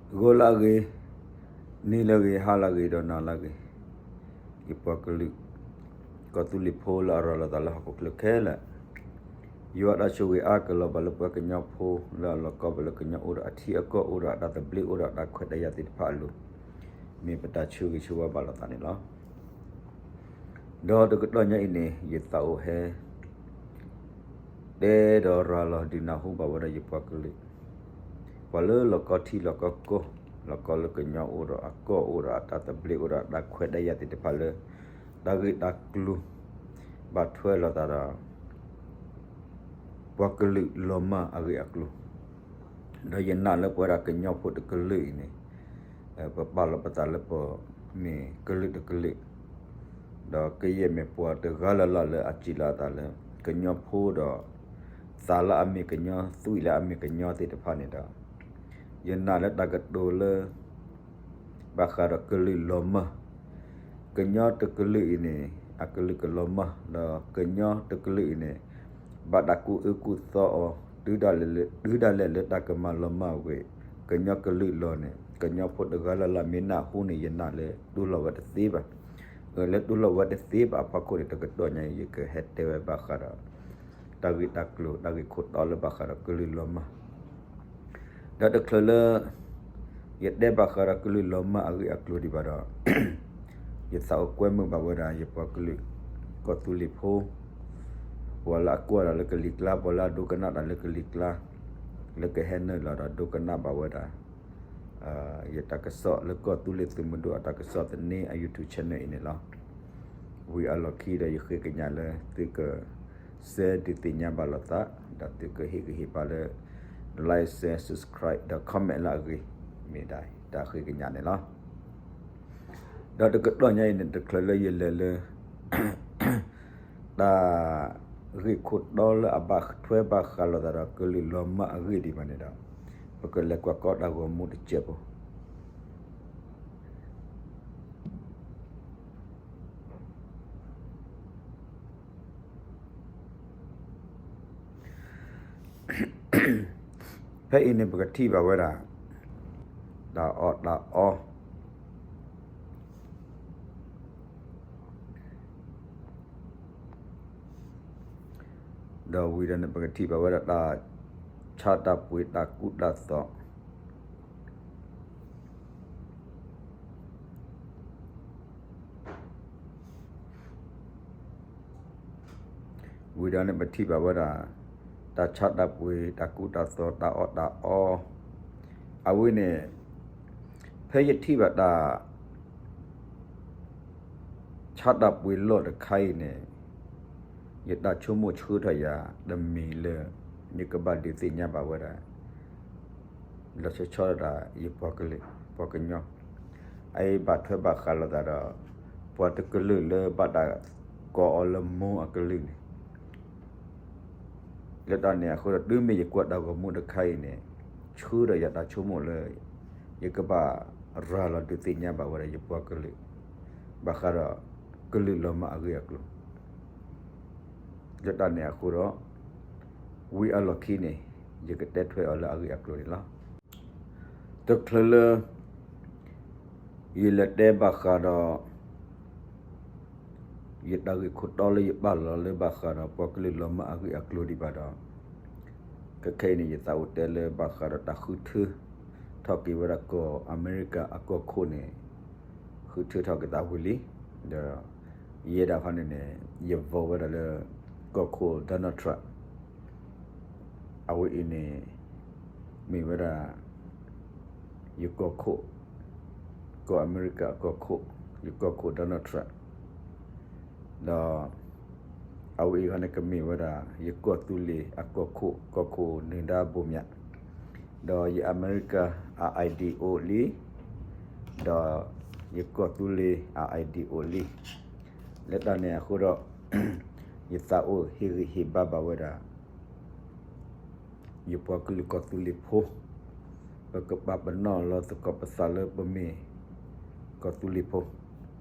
ဂီၤလၢအဂ့ၤ, နံၤလၢအဂ့ၤ, ဟါလၢအဂ့ၤ ဒီးနၤလၢအဂ့ၤ, ယပှၤကလုာ် ကီၢ်သူလ့ၤဖိလၢအရၤလီၤသးလၢဟီၣ်ခိၣ်ချၢခဲလၢာ်, ယွၤတၢ်ဆိၣ်ဂ့ၤအါကလီၤဘၣ်လၢပှၤကညီဖိလၢအလီၢ်ကီဘၣ်လၢကညီအိၣ်ဒီးအထံအကီၢ်အိၣ်ဒီးအတၢ်သဘျ့အိၣ်ဒီးအတၢ်ခွဲးတၢ်ယာ်သ့ၣ်တဖၣ်အလိၤ, မ့ၢ်ပတၢ်ဆၢဂ့ၤဆၢဝါဘၣ်လိာ်သးန့ၣ်လီၤ. ဒီးတကတီၢ်ညါအံၤန့ၣ် ယသးအိၣ်ဟဲ တဲဒီးရၤလီၤဒုးနၢ်ဟူဘၣ်ဝဲဒၣ်ယပှၤကလုာ်, ပှၤလၢလီၢ်ကီထံလီၢ်ကီကီၢ်, လီၢ်ကီလၢကညီအိၣ်ဒီးအကီၢ်အိၣ်ဒီးအတၢ်သဘျ့အိၣ်ဒီးအတၢ်ခွဲးတၢ်ယာ်သ့ၣ်တဖၣ်လၢ တၢ်ဂ့ၢ်တၢ်ကျိၤ ဘၣ်ထွဲလိာ်သးဒီး ပှၤကလုာ်လီၤမၢ်အဂ့ၢ်အကျိၤ, ဒီးယနာ်လၢပဝဲဒၣ်ကညီဖိတကလုာ်အံၤန့ၣ် ပပာ်လီၤပသးလၢပမ့ၢ်ကလုာ်တကလုာ်, ဒီးကယဲၢ်မ့ၢ်ပှၤတဂၤလၢ်လၢ်လၢအစံးလီၤအသးလၢ ကညီဖိဒီး သးလၢအမ့ၢ်ကညီ သွံၣ်လၢအမ့ၢ်ကညီသ့ၣ်တဖၣ်န့ၣ်ဒီး ယနာ်လၢတၢ်ကတိၤလၢ ဘၣ်ဃးဒီးကလုာ်လီၤမၢ်, ကညီတကလုာ်အံၤန့ၣ် အကလုာ်ကလီၤမၢ်, ဒီးကညီတကလုာ်အံၤန့ၣ် ဘၣ်တၢ်ကူၣ်အၢကူၣ်သီအီၤ တုၤဒၣ်လဲာ်လၢတၢ်ကမၤလီၤမၢ်ဝဲ ကညီကလုာ်လီၤန့ၣ် ကညီဖိတဂၤလၢ်လၢ်မ့ၢ်နၢ်ဟူန့ၣ် ယနာ်လၢတူၢ်လိာ်ဝဲတသ့ဘၣ်. လၢတူၢ်လိာ်ဝဲတသ့ဘၣ်အဖီခိၣ်န့ၣ် တကတီၢ်ညါအံၤ ယကဟဲတဲဝဲဘၣ်ဃးဒီး တၢ်ဂ့ၢ်တၢ်ကျိၤ တၢ်ဂ့ၢ်ခိၣ်တီလၢဘၣ်ဃးဒီးကလုာ်လီၤမၢ် ဒီးတချုးလၢ ယတဲဘၣ်ဃးဒီးကလုာ်လီၤမၢ်အဂ့ၢ်အကျိၤဒံးဘၣ်ဒီး ယသးအိၣ်ကွဲမုာ်ဘၣ်ဝဲဒၣ်ယပှၤကလုာ် ကီၢ်သူလ့ၤဖိ, ပှၤလၢအကွၢ်တၢ်လၢကလံၤကျါ ပှၤလၢအဒိကနၣ်တၢ်လၢကလံၤကျါ လၢကဟဲနုာ်လီၤဒီးဒိကနၣ်ဘၣ်ဝဲဒၣ် ယတၢ်ကစီၣ်လၢကီၢ်သူလ့ၤသုးမုၢ်ဒိၣ်အတၢ်ကစီၣ်သန့အ YouTube channel အံၤန့ၣ်လီၤ. ဝံၤအလီၢ်ခံဒီးယဃ့ကညးလၢသုက share ဒုးသ့ၣ်ညါဘၣ်လိာ်သး, ဒီးသုကဟ့ၣ်ဂံၢ်ဟ့ၣ်ဘါလၢ like share subscribe ဒီး comment လၢအဂ့ၤ, မ့ၢ်ဒၣ်တၢ်ဃ့ကညးန့ၣ်လီၤ. ဒီးတကတီၢ်ညါအံၤန့ၣ် တချုးလၢယလဲၤလၢ တၢ်ဂ့ၢ်ခိၣ်တီလၢအဘၣ်ထွဲဘၣ်ဃးလိာ်သးဒီးကလုာ်လီၤမၢ်အဂ့ၢ်ဒံးဘၣ်န့ၣ်ဒီး ပကလဲၤကွၢ်ကီတၢ်ဂီၤမူတစဲးဖိ ဖဲအံၤန့ၣ် ပကထံၣ်ဘၣ်ဝဲဒၣ် တၢ်အီၣ်တၢ်အီ ဒီးဝံၤဒီးန့ၣ် ပကထံၣ်ဘၣ်ဝဲဒၣ်တၢ်ဆါတၢ်ပှ့ၤတၢ်ကူတၢ်သိး ဝံၤဒီးန့ၣ် ပထံၣ်ဘၣ်ဝဲဒၣ် တၢ်ဆါတၢ်ပှ့ၤ တၢ်ကူတၢ်သိး တၢ်အီၣ်တၢ်အီ အဝဲန့ၣ် ဖဲယထံၣ်ဘၣ်တၢ် ဆါတၢ်ပှ့ၤလီၢ်တခါအံၤန့ၣ် ယတၢ်ဆိကမိၣ်ဆှၢထီၣ်ယၤတမံၤလၢ ယကဘၣ်ဒုးသ့ၣ်ညါဘၣ်ဝဲဒၣ် လီၤဆီဆီဒၣ်တၢ်ယပှၤကလုာ် ပှၤကညီ အအံၤဘၣ်ထွဲဘၣ်ဃးလိာ်သးဒီး ပှၤတကလုာ်လၢဘၣ်တၢ်ကိးအီၤလၢမိၢ်အကလုာ်န့ၣ် လၢတၢ်န့ၣ်အဃိဒီး တုၤမ့ၢ်ယကွၢ်တၢ်ဂီၤမူတခါအံၤန့ၣ် ဆှၢဒီးယတၢ်ဆိကမိၣ်လၢ ယကဘၣ်ရၤလီၤဒုးသ့ၣ်ညါဘၣ်ဝဲဒၣ်ယပှၤကလုာ် ဘၣ်ဃးဒီးကလုာ်လီၤမၢ်အဂ့ၢ်အကျိၤ လၢတၢ်န့ၣ်အဃိဒီး ဝံၤအလီၢ်ခံန့ၣ် ယကတဲထွဲအီၤလၢအဂ့ၢ်အကျိၤန့ၣ်လီၤ. တချုးလၢ ယလဲၤတဲဘၣ်ဃးဒီး ယတၢ်ဂ့ၢ်ခိၣ်တီလၢယပာ်လီၤလၢဘၣ်ဃးဒီးပှၤကလုာ်လီၤမၢ်အဂ့ၢ်အကျိၤဒံးဘၣ်ဒီး ခဲခဲအံၤန့ၣ် ယသးအိၣ်တဲလၢဘၣ်ဃးဒီးတၢ်ဃုထၢထီၣ်က့ၤဝဲဒၣ်ကီၢ်အမဲရကၤအကီၢ်ခိၣ်န့ၣ် ဃုထၢထီၣ်က့ၤသးဝံၤလံ ဒီး ယဲဒၣ်ခီန့ၣ်န့ၣ် ယvoteဝဲဒၣ်လၢ ကီၢ်ခိၣ် Donald Trump အဝဲအံၤန့ၣ် မ့ၢ်ဝဲဒၣ် ယကီၢ်ခိၣ် ကီၢ်အမဲရကၤအကီၢ်ခိၣ် ယကီၢ်ခိၣ် Donald Trump ဒီး အဝဲအံၤခီန့ၣ်ကမ့ၢ်ဝဲဒၣ် ယကီၢ်သူလ့ၤအကီၢ်ခိၣ် ကီၢ်ခိၣ်နၢၤဒါဘိၣ်မၠး ဒီးယအမဲရကၤအ ID အိၣ်လံ ဒီးယကီၢ်သူလ့ၤအ ID အိၣ်လံ လၢတၢ်န့ၣ်အဃိဒီး ယသးအိၣ်ဟ့ၣ်ဂံၢ်ဟ့ၣ်ဘါဘၣ်ဝဲဒၣ် ယပှၤကလုာ်ကီၢ်သူလ့ၤဖိ ပကပာ်ပနီၣ်လီၤသကိးပသးလၢပမ့ၢ် ကီၢ်သူလ့ၤဖိ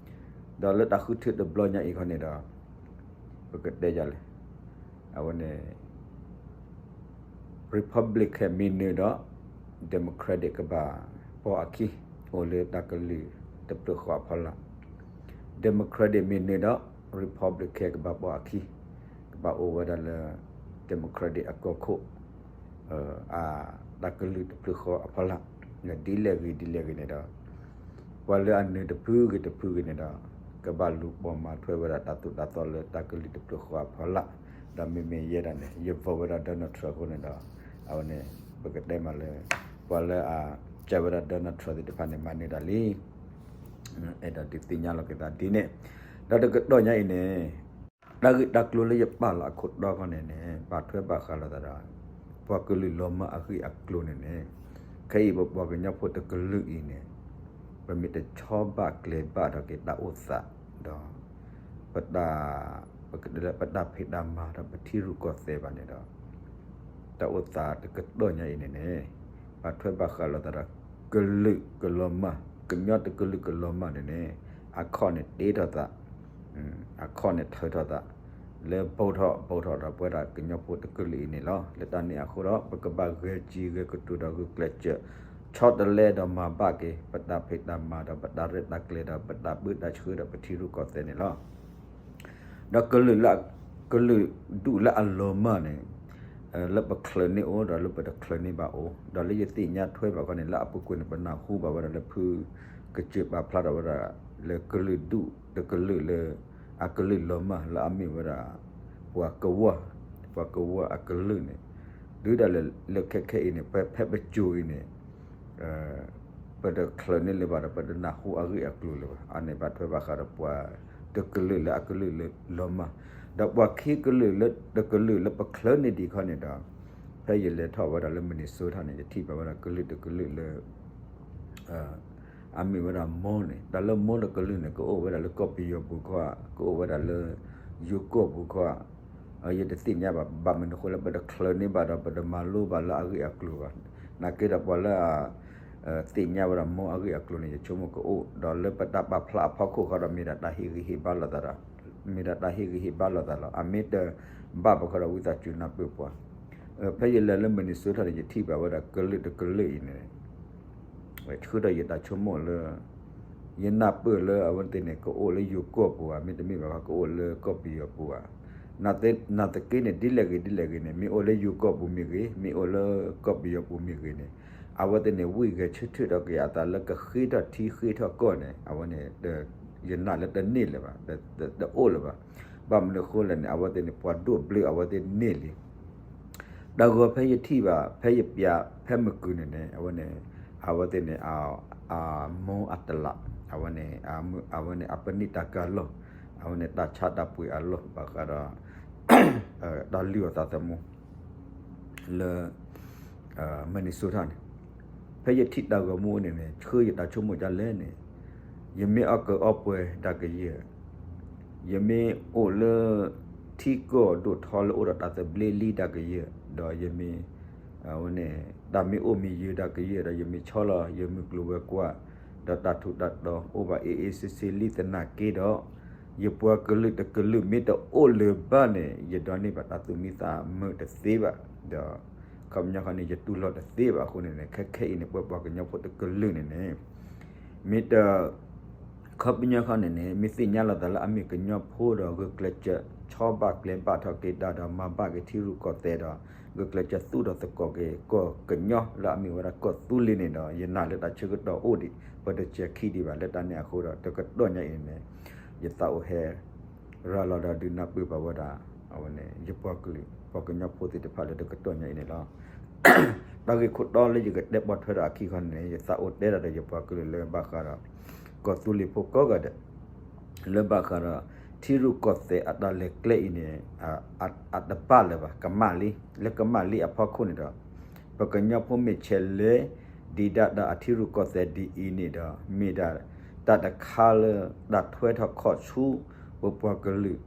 ဒီးလၢတၢ်ဃုထၢတဘျီညါအံၤခီန့ၣ်ဒီး ပကတဲယၤလဲၣ် အဝဲန့ၣ် Republican မ့ၢ်နုာ်ဒီး Democratic ကဘၣ် ပိာ်အခံ အိၣ်လၢတၢ်ကလုာ်တဖျၢၣ်ဃီအဖီလာ်, Democratic မ့ၢ်နုာ်ဒီး Republican ကဘၣ်ပိာ်အခံ, ကဘၣ်အိၣ်ဝဲဒၣ်လၢ Democratic အကီၢ်ခိၣ် အတၢ်ကလုာ်တဖျၢၣ်ဃီအဖီလာ်, ဒ်လဲၣ်ဂ့ၤဒ်လဲၣ်ဂ့ၤန့ၣ်ဒီး ပှၤလၢအနုာ်တဖုဂ့ၤတဖုဂ့ၤန့ၣ်ဒီး ကဘၣ်လူၤပိာ်မၤထွဲဝဲဒၣ်တၢ်သိၣ်တၢ်သီလၢတၢ်ကလုာ်တဖျၢၣ်ဃီအဖီလာ်, ဒီးမ့မ့ၢ်ယဲဒၣ်န့ၣ် ယ vote ဝဲဒၣ် Donald Trump အဃိန့ၣ်ဒီး အဝဲန့ၣ် ပကတဲမးလၢ ပှၤလၢအစံးဝဲဒၣ် Donald Trump သ့ၣ်တဖၣ်န့ၣ် မၤနၢၤတၢ်လံ, အဲၣ်ဒိးဒုးသ့ၣ်ညါလီၤက့ၤသးဒ်န့ၣ်, ဒီးတကတီၢ်ညါအံၤန့ၣ် တၢ်ဂ့ၢ်တၢ်ကျိၤလၢယပာ်လီၤအခိၣ်တီခီန့ၣ်န့ၣ် ဘၣ်ထွဲဘၣ်ဃးလိာ်သးဒီး ပှၤကလုာ်လီၤမၢ်အဂ့ၢ်အကျိၤန့ၣ်န့ၣ်, ခဲအံၤပပှၤကညီဖိတကလုာ်အံၤန့ၣ် ပမ့ၢ်တဆီဘၣ်ကျဲၤဘၣ်ထီၣ်က့ၤတၢ်အိၣ်သးဒီး ပတၢ် ပကတဲလၢပတၢ်ဖံးတၢ်မၤဒီးပထံရူၢ်ကီၢ်သဲးဘၣ်န့ၣ်ဒီး တၢ်အိၣ်သးတကတီၢ်ညါအံၤန့ၣ်န့ၣ် ဘၣ်ထွဲဘၣ်ဃးလိာ်သးဒီး ကလုာ်ကလီၤမၢ်, ကညီတကလုာ်ကလီၤမၢ်န့ၣ်န့ၣ် အခီၣ်န့ၣ်တ့ထီၣ်သး, အခီၣ်န့ၣ်ထၢထီၣ်သး လၢဘူးထီၣ်ဘူးထီၣ်ဒီးပဝဲဒၣ်ကညီဖိတကလုာ်အံၤန့ၣ်လီၤ. လၢတၢ်န့ၣ်အဃိဒီး ပကဘၣ်ဂဲၤစံၣ်ဂဲၤကတိၤဒီးဂုာ်ကျဲးစၢး ဆီတလဲဒီးမၤဘၣ်က့ၤ ပတၢ်ဖံးတၢ်မၤဒီးပတၢ်ရဲၣ်တၢ်ကျဲၤဒီး ပတၢ်ဘျုးတၢ်ဆှၢဒီးပထံရူၢ်ကီၢ်သဲးန့ၣ်လီၤ. ဒီးကလုာ်လၢ ကလုာ်ဒူၣ်လၢအလီၤမၢ်န့ၣ် လၢပချုးန့ၢ်အိၣ်ဒီးလၢပတချုးန့ၢ်ဘၣ်အိၣ် ဒီးလၢယသ့ၣ်ညါထွဲဘၣ်ခီန့ၣ် လၢအပူၤကွံာ်န့ၣ် ပနၢ်ဟူဘၣ်ဝဲဒၣ်လၢဖုကစၢၢ်ပာ်ဖျါထီၣ်ဝဲဒၣ် လၢကလုာ်ဒူၣ်တကလုာ်လၢ အကလုာ်လီၤမၢ်လၢအမ့ၢ်ဝဲဒၣ် ပှၤကဝီၤ, ပှၤကဝီၤအကလုာ်န့ၣ် တုၤဒၣ်လဲာ်လၢခဲခဲအံၤန့ၣ် ပဖဲပစိၤအံၤန့ၣ် ပတချုးန့ၢ်လၢၤဘၣ်ဒီး ပတနၢ်ဟူအဂ့ၢ်အကျိၤလၢၤဘၣ်. အန့ၣ်ဘၣ်ထွဲဘၣ်ဃးဒီးပှၤတကလုာ်လၢအကလုာ်လၢလီၤမၢ်, ဒီးပှၤခံကလုာ်လၢတကလုာ်လၢပချုးန့ၢ်ဒံးခီန့ၣ်ဒီး ဖဲယလဲၤထီၣ်ဝဲဒၣ်လၢ Minnesota န့ၣ် ယထံၣ်ဘၣ်ဝဲဒၣ်ကလုာ်တကလုာ်လၢ အမ့ၢ်ဝဲဒၣ်မိၢ်န့ၣ် တၢ်လၢမိၢ်တကလုာ်န့ၣ် ကအိၣ်ဝဲဒၣ်လၢကီၢ်ပယီၤပူၤခီ, ကအိၣ်ဝဲဒၣ်လၢယိၤကီၢ်ပူၤခီ, ယတသ့ၣ်ညါဘၣ် ဘၣ်မနုၤအဃိလၢပတချုးန့ၢ်ဘၣ်ဒီး ပတမၤလိဘၣ်လၢအဂ့ၢ်အကျိၤဘၣ်. နာ်က့ဒီးပှၤလၢ သ့ၣ်ညါဝဲဒၣ်မိၢ်အဂ့ၢ်အကျိၤန့ၣ် ယဆိကမိၣ်ကအိၣ်, ဒီးလၢပတၢ်ပာ်ဖျါအဖီခိၣ်ဃီဒီး မ့ၢ်ဒၣ်တၢ်ဟ့ၣ်ဂံၢ်ဟ့ၣ်ဘါလိာ်သးဒီး, မ့ၢ်ဒၣ်တၢ်ဟ့ၣ်ဂံၢ်ဟ့ၣ်ဘါလိာ်သးလီၤ. အမ့ၢ်တဘၣ်ဘၣ်ဃီဒီး ဝံသးစူၤနၢ်ပၢၢ်ပှၤ. ဖဲယလဲၤလၢ Minnesota န့ၣ် ယထံၣ်ဘၣ်ဝဲဒၣ်ကလုာ်တကလုာ်အံၤန့ၣ် ဆှၢဒီးယတၢ်ဆိကမိၣ်လၢ ယနၢ်ပၢၢ်လၢအဝဲသ့ၣ်န့ၣ် ကအိၣ်လၢယိၤကီၢ်ပူၤဧါ, မ့တမ့ၢ်ဘၣ်ခီ ကအိၣ်လၢကီၢ်ပယီၤပူၤဧါ. နာ်သက့န့ၣ် ဒ်လဲၣ်ဂ့ၤဒ်လဲၣ်ဂ့ၤန့ၣ် မ့ၢ်အိၣ်လၢယိၤကီၢ်ပူၤမ့ၢ်ဂ့ၤ, မ့ၢ်အိၣ်လၢကီၢ်ပယီၤပူၤမ့ၢ်ဂ့ၤန့ၣ် အဝဲသ့ၣ်န့ၣ် ဝံၢ်ဂဲၤဆၢထၢၣ်ထီၣ်က့ၤအသးလၢကဃ့ထီၣ်ထံဃ့ထီၣ်ကီၢ်န့ၣ် အဝဲန့ၣ် ယနာ်လၢတန့ၢ်လၢၤဘၣ်, တအိၣ်လၢၤဘၣ်. ဘၣ်မနုၤအဃိလဲၣ်န့ၣ် အဝဲသ့ၣ်န့ၣ် ပှၤဒိၣ်ဘျၢအဝဲသ့ၣ်န့ၢ်လံ တၢ်ဂီၤဖဲယထံၣ်ဘၣ် ဖဲယပျး ဖဲမကုၤန့ၣ်န့ၣ် အဝဲန့ၣ် အဝဲသ့ၣ်န့ၣ် အမိၢ်အတလး အဝဲန့ၣ် အဝဲန့ၣ် အပနံၣ်တၢ်ကၤလီၢ် အဝဲန့ၣ် တၢ်ဆါတၢ်ပှ့ၤအလီၢ် ဘၣ်ဃးဒီး တၢ်လုၢ်အီၣ်သးသမူ လၢ Minnesota န့ၣ် ဖဲယထံၣ်တၢ်ဂီၤမူန့ၣ်န့ၣ် ဆှၢယတၢ်ဆိကမိၣ်ဒ်လဲၣ်န့ၣ် ယမ့ၢ်အီၣ်ကၢအီၣ်ပှဲၤဒၣ်ကယဲၢ် ယမ့ၢ်အိၣ်လၢ ထံကီၢ်ဒိၣ်ထီလၢအိၣ်ဒီးတၢ်သဘျ့လံဒၣ်ကယဲၢ် ဒီးယမ့ၢ် အဝဲန့ၣ် တၢ်မ့ၢ်အိၣ်မ့ၢ်ယၢၤဒၣ်ကယဲၢ်ဒီး ယမ့ၢ်ဆီလီၤ ယမုၢ်ကျိၤဝဲၤကွာ် ဒီးတၢ်ထူးတၢ်တီၤအိၣ်ဘၣ်အ့ၣ်အ့ၣ်ဆ့ဆ့လံသနာ်က့ဒီး ယပှၤကလုာ်တကလုာ်မ့ၢ်တအိၣ်လၢၤဘၣ်န့ၣ် ယဒိးန့ၢ်ဘၣ်တၢ်သူၣ်မံသးမုာ်တသ့ဘၣ် ဒီး ခီပညီခီန့ၣ် ယတူၢ်လိာ်တသ့ဘၣ်အဃိန့ၣ်န့ၣ် ခဲခဲအံၤန့ၣ် ပပှၤကညီဖိတကလုာ်န့ၣ်န့ၣ် မ့ၢ်တ ခီပညီခီန့ၣ်န့ၣ် မ့ၢ်သ့ၣ်ညါလိာ်သးလၢအမ့ၢ်ကညီဖိဒီး ဂုာ်ကျဲးစၢးဆီဘၣ်ကျဲဘၣ်ထီၣ်က့ၤတၢ်ဒီး မၤဘၣ်က့ၤထံရူၢ်ကီၢ်သဲးဒီး ဂုာ်ကျဲးစၢးသူၣ်ထီၣ်သကိးက့ၤ ကီၢ်ကညီလၢအမ့ၢ်ဝဲဒၣ်ကီၢ်သူလ့ၤန့ၣ်ဒီး ယနာ်လၢတၢ်ဆၢကတီၢ်အိၣ်ဒံး ပတစဲၤခံဒံးဘၣ် လၢတၢ်န့ၣ်အဃိဒီး တကတီၢ်ညါအံၤန့ၣ် ယသးအိၣ်ဟဲ ရၤလီၤဒီးဒုးနၢ်ပၢၢ်ဘၣ်ဝဲဒၣ် အဝဲန့ၣ် ယပှၤကလုာ် ပှၤကညီဖိသ့ၣ်တဖၣ်လၢတကတီၢ်ညါအံၤန့ၣ်လီၤ. တၢ်ဂ့ၢ်ခိၣ်တီလၢယကတဲပိာ်ထွဲဒီးအခံခီန့ၣ် ယသးအိၣ်တဲဒၣ်ဒီးယပှၤကလုာ်လၢဘၣ်ဃးဒီး ကီၢ်သူလ့ၤဖိကိးဂၤဒဲး လၢဘၣ်ဃးဒီး ထံရူၢ်ကီၢ်သဲးအတၢ်လဲၤကျဲအံၤန့ၣ် အတဘၣ်လၢၤဘၣ် ကမၣ်လံ လၢကမၣ်လံအဖီခိၣ်န့ၣ်ဒီး ပကညီဖိမ့ၢ်ဆဲးလဲၤ ဒံးဒၣ်ဒီးအထံရူၢ်ကီၢ်သဲးဒ်အံၤန့ၣ်ဒီး မ့ၢ်ဒၣ်တၢ်တခါလၢ တၢ်ထွဲထီၣ်ခီၣ်ဆူ ပပှၤကလုာ်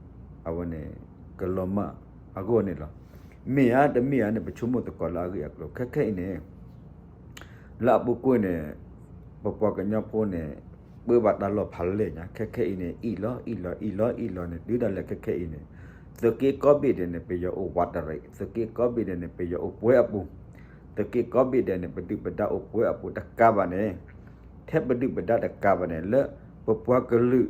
အဝဲန့ၣ် ကလီၤမၢ်အဂီၢ်န့ၣ်လီၤ. မ့ၢ်ဧါတမ့ၢ်ဧါန့ၣ် ပဆိကမိၣ်သကိးလၢအဂ့ၢ်အကျိၤ ခဲခဲအံၤန့ၣ် လၢအပူၤကွံာ်န့ၣ် ပပှၤကညီဖိန့ၣ် ပၢဘၣ်တၢ်လီၢ်ဖးလဲၢ်ညါ ခဲခဲအံၤန့ၣ် အံၣ်လီၤ အံၣ်လီၤ အံၣ်လီၤ အံၣ်လီၤန့ၣ် တုၤဒၣ်လဲာ်ခဲခဲအံၤန့ၣ် သုးက့ကိးဘ့ၣ်ဒဲးန့ၣ် ပယီၤအိၣ်ဝးတရံး သုးက့ကိးဘ့ၣ်ဒဲးန့ၣ် ပယီၤအိၣ်ပှဲၤအပူၤ သုးက့ကိးဘ့ၣ်ဒဲးန့ၣ် ပဒုၣ်ပဒါအိၣ်ပှဲၤအပူၤတကးဘၣ်န့ၣ်, ထဲပဒုၣ်ပဒါတကးဘၣ်န့ၣ် လၢပပှၤကလုာ်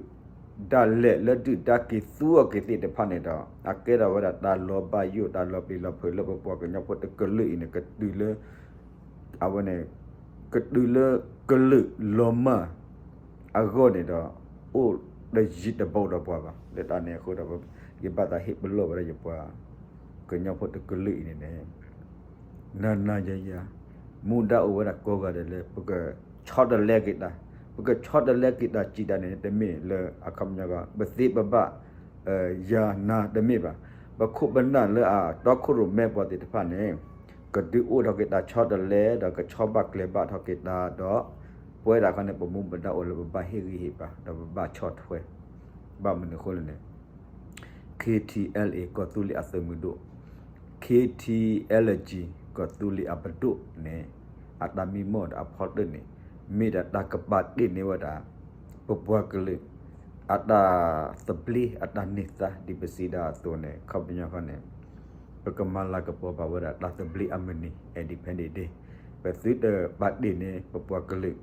ဒၣ်လဲာ်လၢဒုၣ်ဒါက့ၤသူအီၤက့ၤသ့ၣ်တဖၣ်န့ၣ်ဒီး အကဲထီၣ်ဝဲဒၣ်တၢ်လီၤဘၣ်ယိၣ် တၢ်လီၤပျံၤလီၤဖုးလၢပပှၤကညီဖိတကလုာ်အံၤန့ၣ် ကတုၤလၢ အဝဲန့ၣ် ကတုၤလၢကလုာ်လီၤမၢ် အဂီၢ်န့ၣ်ဒီး အိၣ်တယံၤတဘူးဒီးပှၤဘၣ်. လၢတၢ်န့ၣ်အဃိဒီး ယဘၣ်သးဟ့ၣ်ပလီၢ်ဝဲဒၣ်ယပှၤကညီဖိတကလုာ်အံၤန့ၣ်န့ၣ် နၤနၤယၤယၤ မူဒါအိၣ်ဝဲဒၣ်ကိးဂၤဒဲးလၢ ပကဆီတလဲက့ၤတၢ်, ပကဆီတလဲက့ၤတၢ်စံးတၢ်န့ၣ် တမ့ၢ်လၢအခီပညီကီး ပသ့ပဘၣ် ယၤနၤတမ့ၢ်ဘၣ်. ပခိၣ်ပနၢ်လၢအတီခိၣ်ရိၣ်မဲပှၤသ့ၣ်တဖၣ်န့ၣ် ကဒုးအိၣ်ထီၣ်က့ၤတၢ်ဆီတလဲ ဒီးကဆီဘၣ်ကျဲဘၣ်ထီၣ်က့ၤတၢ်ဒီး ပဝဲဒၣ်ခီန့ၣ် ပမူပဒါအိၣ်လၢပဘၣ်ဟ့ၣ်ဂံၢ်ဟ့ၣ်ဘါ ဒီးပဘၣ်ဆီၣ်ထွဲ ဘၣ်မနုၤအဃိလဲၣ်န့ၣ် K T L A ကီၢ်သူလ့ၤအသုးမုၢ်ဒိၣ်, K T L G ကီၢ်သူလ့ၤအပဒိၣ်န့ၣ် အတၢ်မံမီၢ်ဒီးအဖီတၢၢ်န့ၣ် မ့ၢ်ဒၣ်တၢ်ကပာ်တ့ၢ်န့ၢ်ဝဲဒၣ် ပပှၤကလုာ် အတၢ်သဘျ့အတၢ်န့ၢ်သါ ဒ်ပစံးဒၣ်အသိးန့ၣ် ခီပညီခီန့ၣ် ပကမၤလၤကပီၤဘၣ်ဝဲဒၣ်တၢ်သဘျ့အမုၢ်နံၤ Independence Day ပသုတပာ်တ့ၢ်န့ၢ်ပပှၤကလုာ်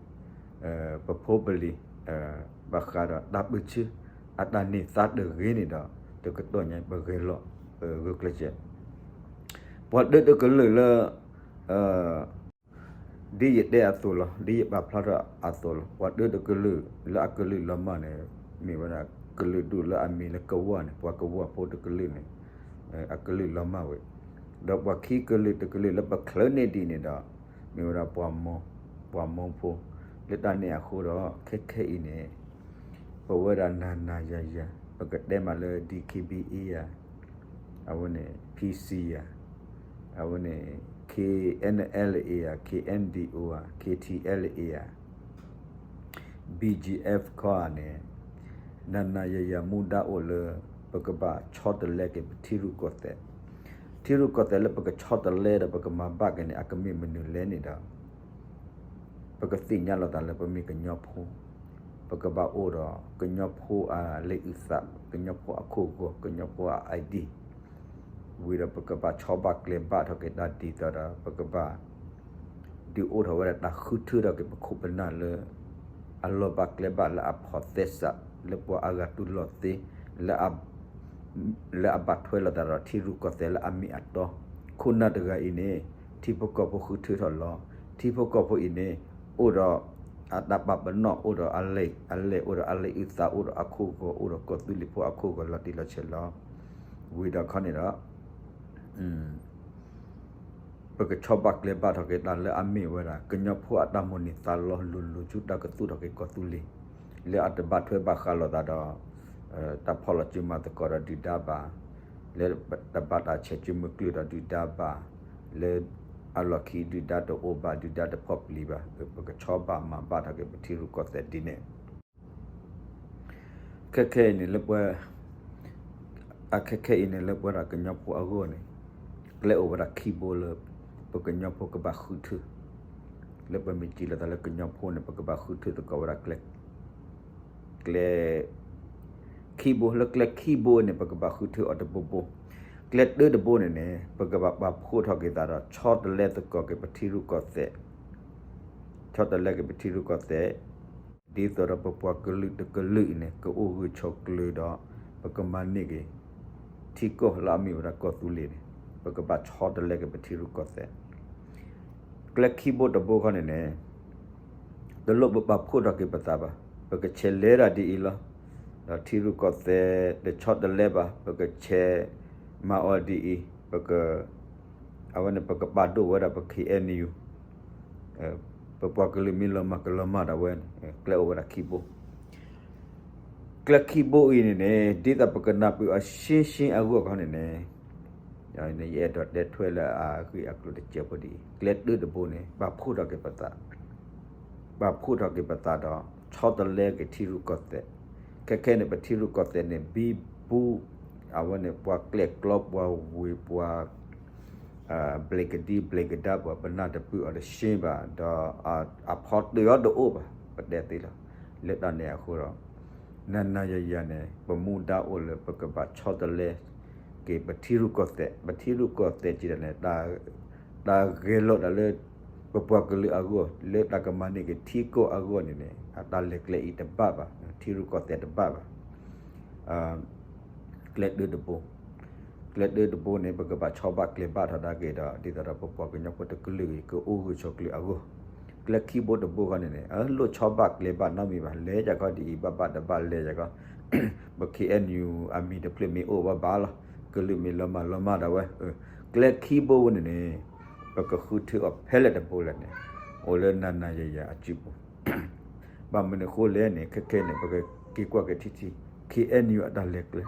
ပဖိပလံၤ ဘၣ်ဃးဒီးတၢ်ပၢဆှၢ အတၢ်န့ၢ်သါတဂ့ၤန့ၣ်ဒီး တကတီၢ်ညါပဂဲၤလီၤ ဂုာ်ကျဲးစၢး ပှၤဒၢတကလုာ်လၢ ဒ်ယတဲအသိးလီၤ ဒ်ယပာ်ဖျါထီၣ်အသိးလီၤ ပှၤဒၢတကလုာ်လၢအကလုာ်လီၤမၢ်န့ၣ် မ့ၢ်ဝဲဒၣ်ကလုာ်ဒူၣ်လၢအမံၤလၢကဝီၤန့ၣ် ပှၤကဝီၤဖိတကလုာ်န့ၣ် အကလုာ်လီၤမၢ်ဝဲ ဒီးပှၤခံကလုာ်တကလုာ်လၢပချုးန့ၢ်ဒံးန့ၣ်ဒီး မ့ၢ်ဝဲဒၣ်ပှၤမီၤ ပှၤမီၤဖိ လၢတၢ်န့ၣ်အဃိဒီး ခဲခဲအံၤန့ၣ် ပဝဲဒၣ်နၤနၤယၤယၤ ပကတဲမးလၢ D K B A ယၤ အဝဲန့ၣ် P C ယၤ အဝဲန့ၣ် K N L A ယၤ K N D O ယၤ K T L A ယၤ B G F ခီဧါန့ၣ် နၤနၤယၤယၤမူဒါအိၣ်လၢ ပကဘၣ်ဆီတလဲက့ၤပထံရူၢ်ကီၢ်သဲး ထံရူၢ်ကီၢ်သဲးလၢပကဆီတလဲဒီးပကမၤဘၣ်က့ၤန့ၣ် အကမ့ၢ်မနုၤလဲၣ်န့ၣ်ဒီး ပကသ့ၣ်ညါလိာ်သးလၢပမ့ၢ်ကညီဖိ ပကဘၣ်အိၣ်ဒီးကညီဖိအလ့အုၣ်သး ကညီဖိအခိၣ်ဂီၤ ကညီဖိအ ID ဝံၤဒီးပကဘၣ်ဆီဘၣ်ကျဲဘၣ်ထီၣ်က့ၤတၢ်ဒ်သိးဒီး ပကဘၣ် ဒုးအိၣ်ထီၣ်ဝဲဒၣ်တၢ်ဃုထၢထီၣ်က့ၤပခိၣ်ပနၢ်လၢ အလီၤဘၣ်ကျဲဘၣ်လၢအဖိးသဲစး လၢပှၤအဂၤတူၢ်လိာ်သ့ လၢ လၢအဘၣ်ထွဲလိာ်သးဒီးထံရူၢ်ကီၢ်သဲးလၢအမ့ၢ်အတီ ခိၣ်နၢ်တဂၤအံၤန့ၣ် ထံဖိကီၢ်ဖိဃုထၢထီၣ်လီၤ ထံဖိကီၢ်ဖိအံၤန့ၣ် အိၣ်ဒီး အတၢ်ပာ်ပနီၣ် အိၣ်ဒီးအလဲၤ အလဲၤအိၣ်ဒီးအလ့အုၣ်သး အိၣ်ဒီးအခိၣ်ဂီၤ အိၣ်ဒီးကီၢ်သူလ့ၤဖိအခိၣ်ဂီၤလီၤတံၢ်လီၤဆဲးလီၤ ဝံၤဒီးခီန့ၣ်ဒီး ပကဆီဘၣ်ကျဲဘၣ်ထီၣ်က့ၤတၢ်လၢအမ့ၢ်ဝဲဒၣ် ကညီဖိအတၢ်မိၣ်န့ၢ်သးလီလိၤလိၤဆူတၢ်ကသူၣ်ထီၣ်က့ၤကီၢ်သူလ့ၤ လၢအတဘၣ်ထွဲဘၣ်ဃးလိာ်သးဒီး တၢ်ဖီၣ်လီၤစုမၤသကိးဒီးဒုၣ်ဒါဘၣ်, လၢတဘၣ်တၢ်ဆဲးစုမုၢ်ကျုၢ်ဒီးဒုၣ်ဒါဘၣ်, လၢအလီၢ်ခံဒုၣ်ဒါတအိၣ်ဘၣ် ဒုၣ်ဒါတဖီၣ်ပျံၤဘၣ်, ပကဆီဘၣ်မၤဘၣ်ထီၣ်က့ၤပထံရူၢ်ကီၢ်သဲးဒ်န့ၣ် ခဲခဲအံၤန့ၣ်လၢပှဲၤ အခဲခဲအံၤန့ၣ်လၢပဝဲဒၣ်ကညီဖိအဂီၢ်န့ၣ် ကျဲအိၣ်ဝဲဒၣ်ခံဘိလၢ ပကညီဖိကဘၣ်ဃုထၢ လၢပမ့ၢ်စံးလီၤသးလၢကညီဖိန့ၣ် ပကဘၣ်ဃုထၢသကိးဝဲဒၣ်ကျဲ ကျဲ ခံဘိ လၢကျဲခံဘိန့ၣ် ပကဘၣ်ဃုထၢအီၤတဘိဘိ, ကျဲတၢတဘိန့ၣ်န့ၣ် ပကဘၣ်ပာ်ဖှိၣ်ထီၣ်က့ၤသးဒီး ဆီတလဲသကိးက့ၤပထံရူၢ်ကီၢ်သဲး ဆီတလဲက့ၤပထံရူၢ်ကီၢ်သဲး ဒ်သိးဒီးပပှၤကလုာ်တကလုာ်အံၤန့ၣ် ကအိၣ်ဂၢၢ်ဆိးကျၢၤဒီး ပကမၤန့ၢ်က့ၤ ထံကီၢ်လၢအမ့ၢ်ဝဲဒၣ်ကီၢ်သူလ့ၤန့ၣ် ပကဘၣ်ဆီတလဲက့ၤပထံရူၢ်ကီၢ်သဲး ကျဲခံဘိတဘိခီန့ၣ်န့ၣ် တလိၣ်ပပာ်ဖှိၣ်ထီၣ်က့ၤပသးဘၣ်, ပကဆဲးလဲၤဒၣ်ဒ်အံၤလီၤ. ဒီးထံရူၢ်ကီၢ်သဲးတဆီတလဲဘၣ်, ပကဆဲးမၤအီၤဒ်အံၤ, ပက အဝဲန့ၣ် ပကပာ်ဒိၣ်ဝဲဒၣ်ပ K N U ပပှၤကလုာ်မ့ၢ်လီၤမၢ်ကလီၤမၢ်ဒၣ်ဝဲန့ၣ် ကျဲအိၣ်ဝဲဒၣ်ခံဘိ ကျဲခံဘိအံၤန့ၣ်န့ၣ် ဒ်သိးပကနၢ်ပၢၢ်အီၤရှင်းရှင်းအဂီၢ်ခီန့ၣ်န့ၣ် ယအဲၣ်ဒိးတဲထွဲလၢအဂ့ၢ်အကျိၤတစဲးဖိဒ်အံၤ, ကျဲတၢတဘိန့ၣ် ပာ်ဖှိၣ်ထီၣ်က့ၤပသး, ပာ်ဖှိၣ်ထီၣ်က့ၤပသးဒီး ဆီတလဲက့ၤထံရူၢ်ကီၢ်သဲး, ခဲခဲန့ၣ် ပထံရူၢ်ကီၢ်သဲးန့ၣ် ဘံဘူ အဝဲန့ၣ် ပှၤကျဲၣ်ကျီပှၤဝ့ၤပှၤ ဘျဲးကဒံဘျဲးကဒါပှၤ ပနၢ်တပၢၢ်အီၤတရှ့ဘၣ်, ဒီးအဖီတၢၢ်အီၤတအိၣ်ဘၣ်, ပတဲသ့လီၤ. လၢတၢ်န့ၣ်အဃိဒီး နၤနၤယၤယၤန့ၣ် ပမူဒါအိၣ်လၢပကဘၣ်ဆီတလဲက့ၤပထံရူၢ်ကီၢ်သဲး, ပထံရူၢ်ကီၢ်သဲးက့ၤဒၣ်န့ၣ် တၢ် တၢ်ဂဲၤလိာ်တၢ်လၢ ပပှၤကလုာ်အဂီၢ် လၢတၢ်ကမၤန့ၢ်က့ၤထံကီၢ်အဂီၢ်န့ၣ်န့ၣ် အတၢ်လဲၤကျဲအံၤတဘၣ်ဘၣ်, ထံရူၢ်ကီၢ်သဲးတဘၣ်ဘၣ်, ကျဲတၢတဘိ, ကျဲတၢတဘိန့ၣ် ပကဘၣ်ဆီဘၣ်ကျဲဘၣ်ထီၣ်ဒၣ်က့ၤဒီး ဒ်သိးဒီးပပှၤကညီဖိတကလုာ်အံၤ ကအိၣ်ဂၢၢ်ဆိးကျၢၤအဂီၢ်, ကျဲခံဘိတဘိဃီန့ၣ်န့ၣ် လိၣ်ဆီဘၣ်ကျဲဘၣ်နီတမံၤဘၣ်, လဲၤယၤခီဒ်အံၤ ဘၣ်ဘၣ်တဘၣ်လဲၤယၤခီ, ပ K N U အမံၤတဖျၢၣ်မ့ၢ်အိၣ်ဘၣ်ဘၣ်လီၤ, ကလုာ်မ့ၢ်လီၤမၢ်လီၤမၢ်ဒၣ်ဝဲ, ကျဲခံဘိဝဲန့ၣ်န့ၣ် ပကဃုထၢအီၤဖဲလဲၣ်တဘိလဲၣ်န့ၣ် အိၣ်လၢနၤနၤယၤယၤအစုပူၤ ဘၣ်မနုၤအဃိလဲၣ်န့ၣ် ခဲခဲန့ၣ် ပကက့ၤကွၢ်က့ၤထံထံ K N U အတၢ်လဲၤကျဲ,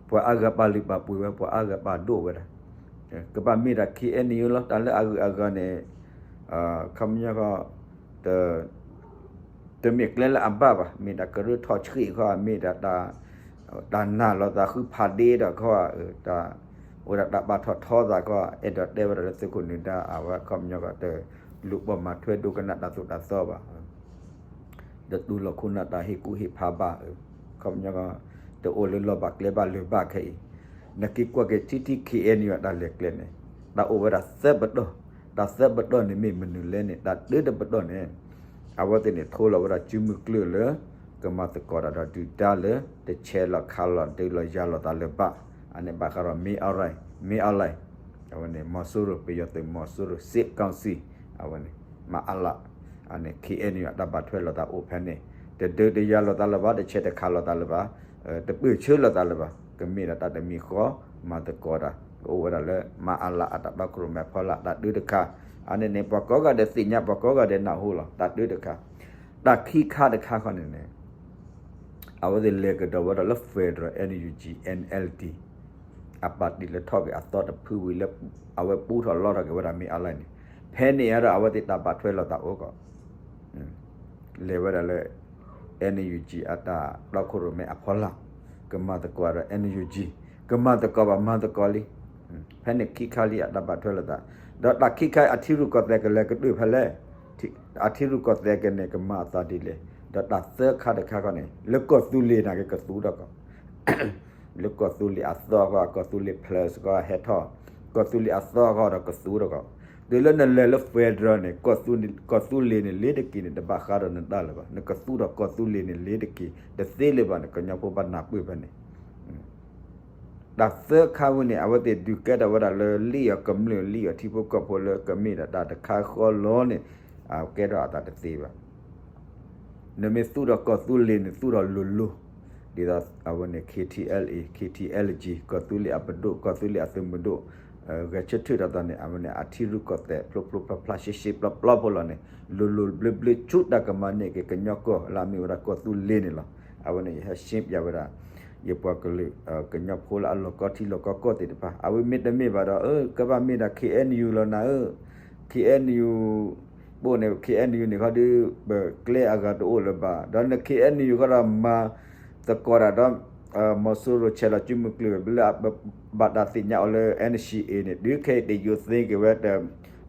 ပှၤအါဂၤပာ်လုၢ်ပာ်ပှ့ၤဝဲ ပှၤအါဂၤပာ်ဒိၣ်ဝဲဒၣ်, ကဘၣ်မ့ၢ်ဒၣ် K N U လီၤ တၢ်လၢအဂုၤအဂၤန့ၣ်, ခီပညီဃီ, တမ့ၢ်ကျဲလၢအဘၣ်ဘၣ်, မ့ၢ်ဒၣ်ကရၢထီၣ်ဆှံခီ မ့ၢ်ဒၣ် တၢ်နာ်လိာ်သးဃုဖးဒ့ဒီးခီ, အိၣ်ဒၣ်တၢ်ဘၣ်ထီၣ်ထီသးခီ, အဲၣ်ဒိးတဲဝဲဒၣ်လၢသုးခိၣ်နၢၤဒါအဝဲ ခီပညီဃီ တလူၤပိာ်မၤထွဲဒိကနၣ်တၢ်သိၣ်တၢ်သီဘၣ်, တတူၢ်လိာ်ခိၣ်နၢ်တၢ်ဟ့ၣ်ကူၣ်ဟ့ၣ်ဖးဘၣ်, ခီပညီဃီ, တအိၣ်လၢလီၢ်ဘၣ်ကျဲဘၣ်လၢၤဘၣ်ခဲအံၤ, နက့ၤကွၢ်က့ၤထံထံ K N U အတၢ်လဲၤကျဲန့ၣ်, တၢ်အိၣ်ဝဲဒၣ်သၢပတီၢ်, တၢ်သၢပတီၢ်န့ၣ်မ့ၢ်မနုၤလဲၣ်န့ၣ် တၢ်တၢတပတီၢ်န့ၣ် အဝဲသ့ၣ်န့ၣ် ထိလီၤဝဲဒၣ်စုမုၢ်ကျၢၢ်လၢ ကမၤသကိးတၢ်ဒီးဒုၣ်ဒါလၢ တဆဲးလီၤခးလီၤဒုးလီၤယၤလိာ်သးလၢၤဘၣ်, အန့ၣ်ဘၣ်ဃးဒီး မ့ၢ်အီလၢ်, မ့ၢ်အီလၢ်, အဝဲန့ၣ် မီၤစိရိၤ ပယီၤသုးမီၤစိရိၤ စစ်ကောင်စီ, အဝဲန့ၣ် မအလ, အန့ၣ် K N U အတၢ်ဘၣ်ထွဲလိာ်သးအိၣ်ဖဲန့ၣ်, တဒုးတယၤလိာ်သးလၢၤဘၣ်, တဆဲးတခးလိာ်သးလၢၤဘၣ်, တပၢၢ်ဆၢလိာ်သးလၢၤဘၣ်, ကမ့ၢ်ဒၣ်တၢ်တမံၤဃီ, မၤသကိးတၢ် ကအိၣ်ဝဲဒၣ်လၢ မအလ အတၢ်တီခိၣ်ရိၣ်မဲအဖီလာ် တၢ်ဒုးတခါ, အန့ၣ်န့ၣ် ပှၤကိးဂၤဒဲးသ့ၣ်ညါ ပှၤကိးဂၤဒဲးနၢ်ဟူလီၤ တၢ်ဒုးတခါ, တၢ်ခံခါတခါဃီန့ၣ်န့ၣ် အဝဲသ့ၣ်လဲၤကဒီးဝဲဒၣ်လၢ Federal NUG NLD အပၣ်တံၣ်လၢထီၣ်က့ၤအသီတဖုဝံၤလၢ အဝဲပူထီၣ်လီထီၣ်က့ၤဝဲဒၣ်မ့ၢ်အါလၢ်န့ၣ်, ဖဲန့ၣ်အဒီးအဝဲသ့ၣ်တၢ်ဘၣ်ထွဲလိာ်သးအိၣ်ကီး လဲၤဝဲဒၣ်လၢ NUG အတၢ်တီခိၣ်ရိၣ်မဲအဖီလာ်, ကမၤသကိးဒီး NUG, ကမၤသကိးဘၣ်မၤသကိးလံ, ဖဲန့ၣ်ခံခါလံအတၢ်ဘၣ်ထွဲလိာ်သး, ဒီးတၢ်ခံခါအထံရူၢ်ကီၢ်သဲးကလဲၤကတၢၢ်ဖဲလဲၣ်, အထံရူၢ်ကီၢ်သဲးကန့ၣ်ကမၤအသးဒ်လဲၣ်, ဒီးတၢ်သၢခါတခါခီန့ၣ် လၢကီၢ်သူလ့ၤန့ၣ်ကကသူဒီးကီး လၢကီၢ်သူလ့ၤအသီအဂီၢ် ကီၢ်သူလ့ၤ plus ကီးဟဲထီၣ်, ကီၢ်သူလ့ၤအသီအဂီၢ်ဒီးကသူဒီးကီး, တုၤလၢနလဲၤလၢ federal န့ၣ် ကီၢ်သူလ့ၤန့ၣ်လ့ၤတက့ၤန့ၣ် တဘၣ်ဃးဒီးနတၢ်လၢၤဘၣ်, နကသူဒီးကီၢ်သူလ့ၤန့ၣ်လ့ၤတက့ၤ တသ့လၢၤဘၣ်န့ၣ် ကညီဖိဘၣ်နၢ်ပၢၢ်ဖဲန့ၣ် တၢ်သၢခါဝဲန့ၣ် အဝဲသ့ၣ်ဒုးကဲထီၣ်ဝဲဒၣ်လၢလံၣ်အီၤကမျၢၢ်လံၣ်အီၤထံဖိကီၢ်ဖိလၢကမ့ၢ်ဒၣ်တၢ်တခါဃီလီၤန့ၣ် အကဲထီၣ်အသးတသ့ဘၣ်. နမ့ၢ်သူၣ်ထီၣ်ကီၢ်သူလ့ၤန့ၣ် သူၣ်ထီၣ်လိၤလိၤ, ဒ်သိးအဝဲန့ၣ် K T L A, K T L G ကီၢ်သူလ့ၤအပဒိၣ် ကီၢ်သူလ့ၤအသုးမုၢ်ဒိၣ် ဂဲၤဆၢထၢၣ်ထီၣ်သးန့ၣ် အဝဲန့ၣ် အထံရူၢ်ကီၢ်သဲး ဖျိဖျိဖျါဖျါ ရှဲရှဲပျီပျီဖိလီၤန့ၣ် လိၤလိၤဘျၢဘျၢဆူတၢ်ကမၤန့ၢ်က့ၤကညီကီၢ်လၢအမ့ၢ်ဝဲဒၣ်ကီၢ်သူလ့ၤန့ၣ်လီၤ. အဝဲန့ၣ် ယဟဲရှင်းပြဝဲဒၣ် ယပှၤကလုာ် ကညီဖိလၢအလီၢ်ကီထံလီၢ်ကီကီၢ်သ့ၣ်တဖၣ် အဝဲမ့တမ့ၢ်ဘၣ်ဒီး ကဘၣ်မ့ၢ်ဒၣ် K N U လီၤနၤဧၢ, K N U ဘိၣ်န့ၣ် K N U န့ၣ်ခီဒီး ပကျဲအဂၤတအိၣ်လၢၤဘၣ် ဒီးန K N U ဃီဒီးမၤသကိးတၢ်ဒီး မီၤစိရိၤဆဲးလီၤစုမုၢ်ကျၢၢ် လၢအဘၣ်တၢ်သ့ၣ်ညါအီၤလၢ N C A န့ၣ် တုၤခဲအံၤတယိးသ့က့ၤဝဲ တ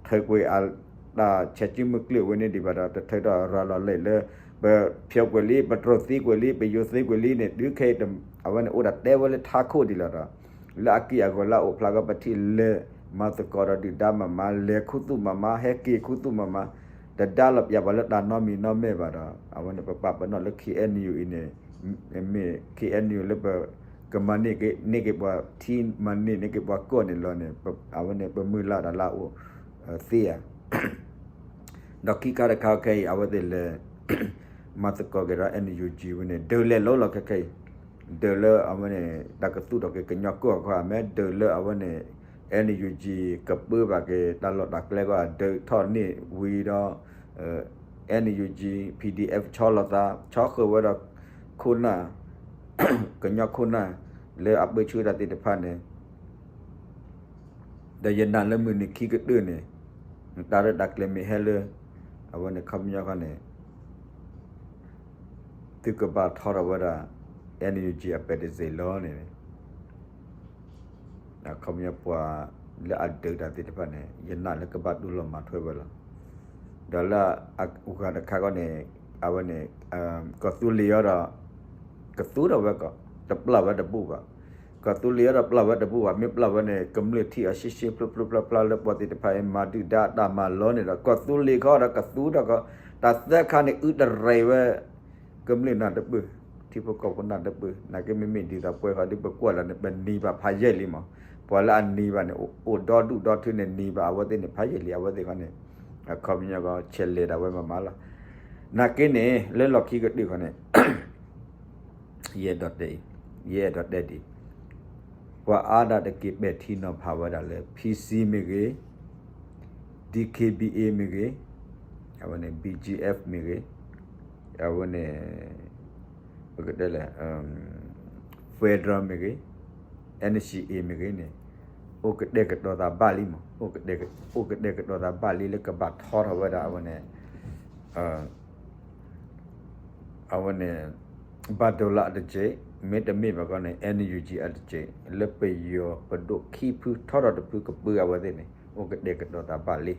ထုးကွံာ်အတၢ်ဆဲးစုမုၢ်ကျၢၢ်ဝဲန့ၣ်ဒံးဘၣ်ဒီး တထုးထီၣ်ရၤလီၤလဲၣ်လၢ ပဖျိးကွံာ်လံ ပတြီသံကွံာ်လံ ပယိးသံကွံာ်လံန့ၣ် တုၤခဲအံၤ အဝဲန့ၣ်အိၣ်ဒၣ်တဲဝဲလၢထးခိၣ်ဒံးလီၤဒီး လၢအက့ၢ်အဂီၤလၢအအိၣ်ဖျါကီး ပထံၣ်လဲၤမၤသကိးဒီးဒုၣ်ဒါမၤမၤ လဲၤခူသူၣ်မၤမၤ ဟဲက့ၤခူသူၣ်မၤမၤ တဒါလီၤပၠးပှၤလၢတၢ်နီတမံၤနီတမ့ၢ်ဘၣ်ဒီး အဝဲန့ၣ် ပပာ်ပနီၣ်လၢ K N U အံၤန့ၣ် မ့ၢ် K N U လၢပကမၤန့ၢ်က့ၤ န့ၢ်က့ၤပှၤထံ မၤန့ၢ်န့ၢ်က့ၤပှၤကီၢ်န့ၣ်လီၤန့ၣ် အဝဲန့ၣ်ပမုၢ်လၢ်တၢ်လၢအအိၣ်သ့ဧါ ဒီးခံခါတခါခဲအံၤ အဝဲသ့ၣ်လဲၤ မၤသကိးက့ၤဒီး N U G ဝဲန့ၣ် ဒုးလဲၤလိၤလီၤခဲခဲအံၤ ဒုးလၢအဝဲန့ၣ် တၢ်ကသူၣ်ထီၣ်က့ၤကညီကီၢ်ခီ မ့ၢ်ဒုးလၢအဝဲန့ၣ် N U G ကပၢဘၣ်က့ၤတၢ်လီၢ်တၢ်ကျဲခီ ဒုးထီၣ်န့ၢ်ဝံၤဒီး N U G P D F ဆီလီၤသး ဆီဃုာ်ဝဲဒီး ခိၣ်နၢ် ကညီခိၣ်နၢ် လၢအပၢဆှၢတၢ်သ့ၣ်တဖၣ်န့ၣ် ဒီးယနာ်လၢမုၢ်နံၤခံကတၢၢ်န့ၣ် တၢ်ရဲၣ်တၢ်ကျဲၤမ့ၢ်ဟဲလၢ အဝဲန့ၣ်ခီပညီခီန့ၣ် သုကဘၣ်ထီထီၣ်ဝဲဒၣ် N U G အပဲတစ့ၢ်လီၤန့ၣ် ခီပညီပှၤလၢအဒုးတၢ်သ့ၣ်တဖၣ်န့ၣ် ယနာ်လၢကဘၣ်တူၢ်လိာ်မၤထွဲဝဲလီၤ. ဒီးလၢအဂၤတခါခီန့ၣ် အဝဲန့ၣ် ကီၢ်သူလ့ၤအံၤဒီး ကသူထီၣ်ဝဲကီး တပျၢ်ဝဲတဘူၣ်ဘၣ်. ကီၢ်သူလ့ၤအံၤဒီးပျၢ်ဝဲတဘူးဘၣ်, မ့ၢ်ပျၢ်ဝဲန့ၣ် ကမျၢၢ်ထံၣ်အီၤရှ့ရှ့ဖျိဖျိဖျါဖျါလၢပှၤသ့ၣ်တဖၣ်အံၤ မၤဒုၣ်ဒါအတၢ်မၤလီၤန့ၣ်ဒီး ကီၢ်သူလ့ၤခီဒီးကသူဒီး တၢ်သၢခါန့ၣ် အုတရဲးဝဲ ကမျၢၢ်နၢ်တပၢၢ်, ထံဖိကီၢ်ဖိနၢ်တပၢၢ်, နာ်က့မ့မ့ၢ်ဒ်သိးပှဲၤဃီဒ်ပကွၢ်လီၤန့ၣ် ပနံၤဘၣ်ဖးယံာ်လံမး, ပှၤလၢအနံၤဘၣ်န့ၣ် အိၣ်ဒီဒူၣ်ဒီထၢန့ၣ်နံၤဘၣ် အဝဲသ့ၣ်န့ၣ်ဖးယံာ်လံ အဝဲသ့ၣ်ခီန့ၣ်, အခီပညီကီး ဆဲးလဲၤဒၣ်ဝဲမးမးလီၤ, နာ်က့န့ၣ် လၢလီၢ်ခံကတၢၢ်ခီန့ၣ် ယအဲၣ်ဒိးတဲအံၤ, ယအဲၣ်ဒိးတဲဒ်အံၤ, ပှၤအါဒၣ်တက့ၤပဲာ်ထံနီၤဖးဝဲဒၣ်လၢ PC မ့ၢ်ဂ့ၤ, DKBA မ့ၢ်ဂ့ၤ, အဝဲန့ၣ် BGF မ့ၢ်ဂ့ၤ, အဝဲန့ၣ် ပကတဲလဲၣ် Federal မ့ၢ်ဂ့ၤ, NCA မ့ၢ်ဂ့ၤန့ၣ် အိၣ်ကတဲာ်ကတီၤသးဘၣ်လံမး, အိၣ်ကတဲာ်ကတီၤသးဘၣ်လံလၢကဘၣ်ထီထီၣ်ဝဲဒၣ် အဝဲန့ၣ် အဝဲန့ၣ် ဘၣ်ဒိလၣ်အတက့ၢ်, မ့တမ့ၢ်ဘၣ်ခီန့ၣ် NUG အတက့ၢ်, လၢပယီၤပဒိၣ်ခံဖုထီထီၣ်တဖုကပၢအဝဲသ့ၣ်န့ၣ် အိၣ်ကတဲာ်ကတီၤသးဘၣ်လံ,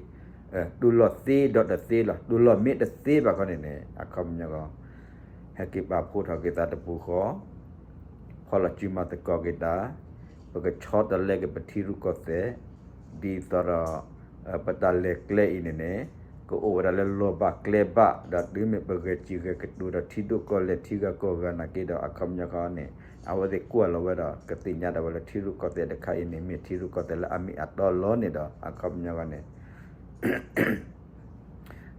တူၢ်လိာ်သ့ဒီးတသ့လီၤ, တူၢ်လိာ်မ့ၢ်တသ့ဘၣ်ခီန့ၣ်န့ၣ် အခီပညီကီး ဟဲက့ၤပာ်ဖှိၣ်ထီၣ်က့ၤသးတပူၤဃီ ဖီၣ်လီၤစုမၤသကိးက့ၤတၢ်, ပကဆီတလဲက့ၤပထံရူၢ်ကီၢ်သဲး, ဒ်သိးဒီး ပတၢ်လဲၤကျဲအံၤန့ၣ်န့ၣ် ကအိၣ်ဝဲဒၣ်လၢလီၤဘၣ်ကျဲဘၣ်, ဒီးတုၤမ့ၢ်ပဂဲၤစံာ်ဂဲၤကတိၤဒီးထံဒိၣ်ကီၢ်လဲၢ်ထံဂၤကီၢ်ဂၤနာ်က့ဒီး အခီပညီခီန့ၣ် အဝဲသ့ၣ်ကွၢ်လီၤဝဲဒီး ကသ့ၣ်ညါဒၣ်ဝဲလၢထံရူၢ်ကီၢ်သဲးတခါအံၤန့ၣ် မ့ၢ်ထံရူၢ်ကီၢ်သဲးလၢအမ့ၢ်အတီလီၤန့ၣ်ဒီး အခီပညီခီန့ၣ်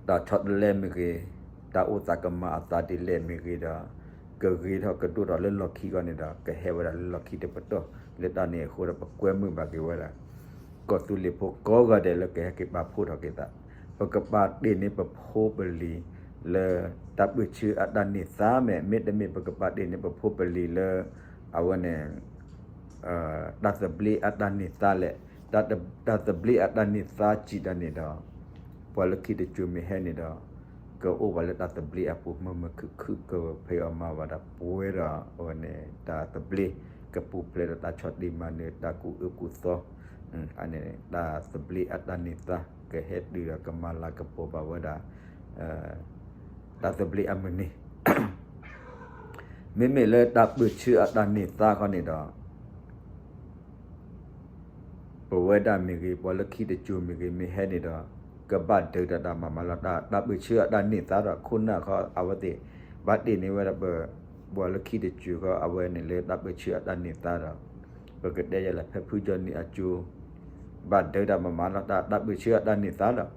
တၢ်ဆီတလဲမ့ၢ်ဂ့ၤ, တၢ်အိၣ်သးကမၤအသးဒ်လဲၣ်မ့ၢ်ဂ့ၤဒီး ကဂ့ၤထီၣ်ကဒိၣ်ထီၣ်လၢလီၢ်ခံခီန့ၣ်ဒီး ကဟဲဝဲဒၣ်လၢလီၢ်ခံတပတီၢ်, လၢတၢ်န့ၣ်အဃိဒီး ပကွဲမုာ်ဘၣ်က့ၤဝဲဒၣ် ကီၢ်သူလ့ၤဖိကိးဂၤဒဲးလၢကဟဲက့ၤပာ်ဖှိၣ်ထီၣ်က့ၤသး, ပကပာ်တ့ၢ်န့ၢ်ပဖိပလံၤလၢ တၢ်ပၢၢ်ဆၢအတၢ်န့ၢ်သါမ့ၢ်, မ့တမ့ၢ်ပကပာ်တ့ၢ်န့ၢ်ပဖိပလံၤလၢ အဝဲန့ၣ် တၢ်သဘျ့အတၢ်န့ၢ်သါလဲၣ်, တၢ်သဘျ့အတၢ်န့ၢ်သါစံးတၢ်န့ၣ်ဒီး ပှၤလၢခံတစိၤမ့ၢ်ဟဲန့ၣ်ဒီး ကအိၣ်ဘၣ်လၢတၢ်သဘျ့အပူၤမုာ်မုာ်ခုၣ်ခုၣ် ကဖံးအီၣ်မၤအီၣ်ဘၣ်ဒီးပှဲၤဒီး အဝဲန့ၣ် တၢ်သဘျ့ကပူၤဖျဲးဒီးတၢ်ဆီၣ်တံၢ်မၤနၢၤ တၢ်ကူၣ်အၢကူၣ်သီ အန့ၣ် တၢ်သဘျ့အတၢ်န့ၢ်သါ ကဟဲတုၤဒီးကမၤလၤကပီၤဘၣ်ဝဲဒၣ် တၢ်သဘျ့အမုၢ်နံၤ မ့မ့ၢ်လၢတၢ်ပၢၢ်ဆၢအတၢ်န့ၢ်သါခီန့ၣ်ဒီး ပဝဲဒၣ်မ့ၢ်ဂ့ၤ ပှၤလၢခံတစိၤမ့ၢ်ဂ့ၤ မ့ၢ်ဟဲန့ၣ်ဒီး ကဘၣ်ဒၢးတၢ်တၢ်မၤမးလီၤ. တၢ်ပၢၢ်ဆၢအတၢ်န့ၢ်သါဒီး ခိၣ်နၢ်ခီအဝဲသ့ၣ် ဘၣ်တ့ၢ်န့ၢ်ဝဲဒၣ်ပ ပှၤလၢခံတစိၤခီ အဝဲန့ၣ်လၢတၢ်ပၢၢ်ဆၢအတၢ်န့ၢ်သါဒီး ပကတဲယဲလၢ ဖဲဖုကၠီနံၤအစိၤ ဘၣ်ဒၢးတၢ်မၤမးလီၤ. တၢ်ပၢၢ်ဆၢအတၢ်န့ၢ်သါဒီး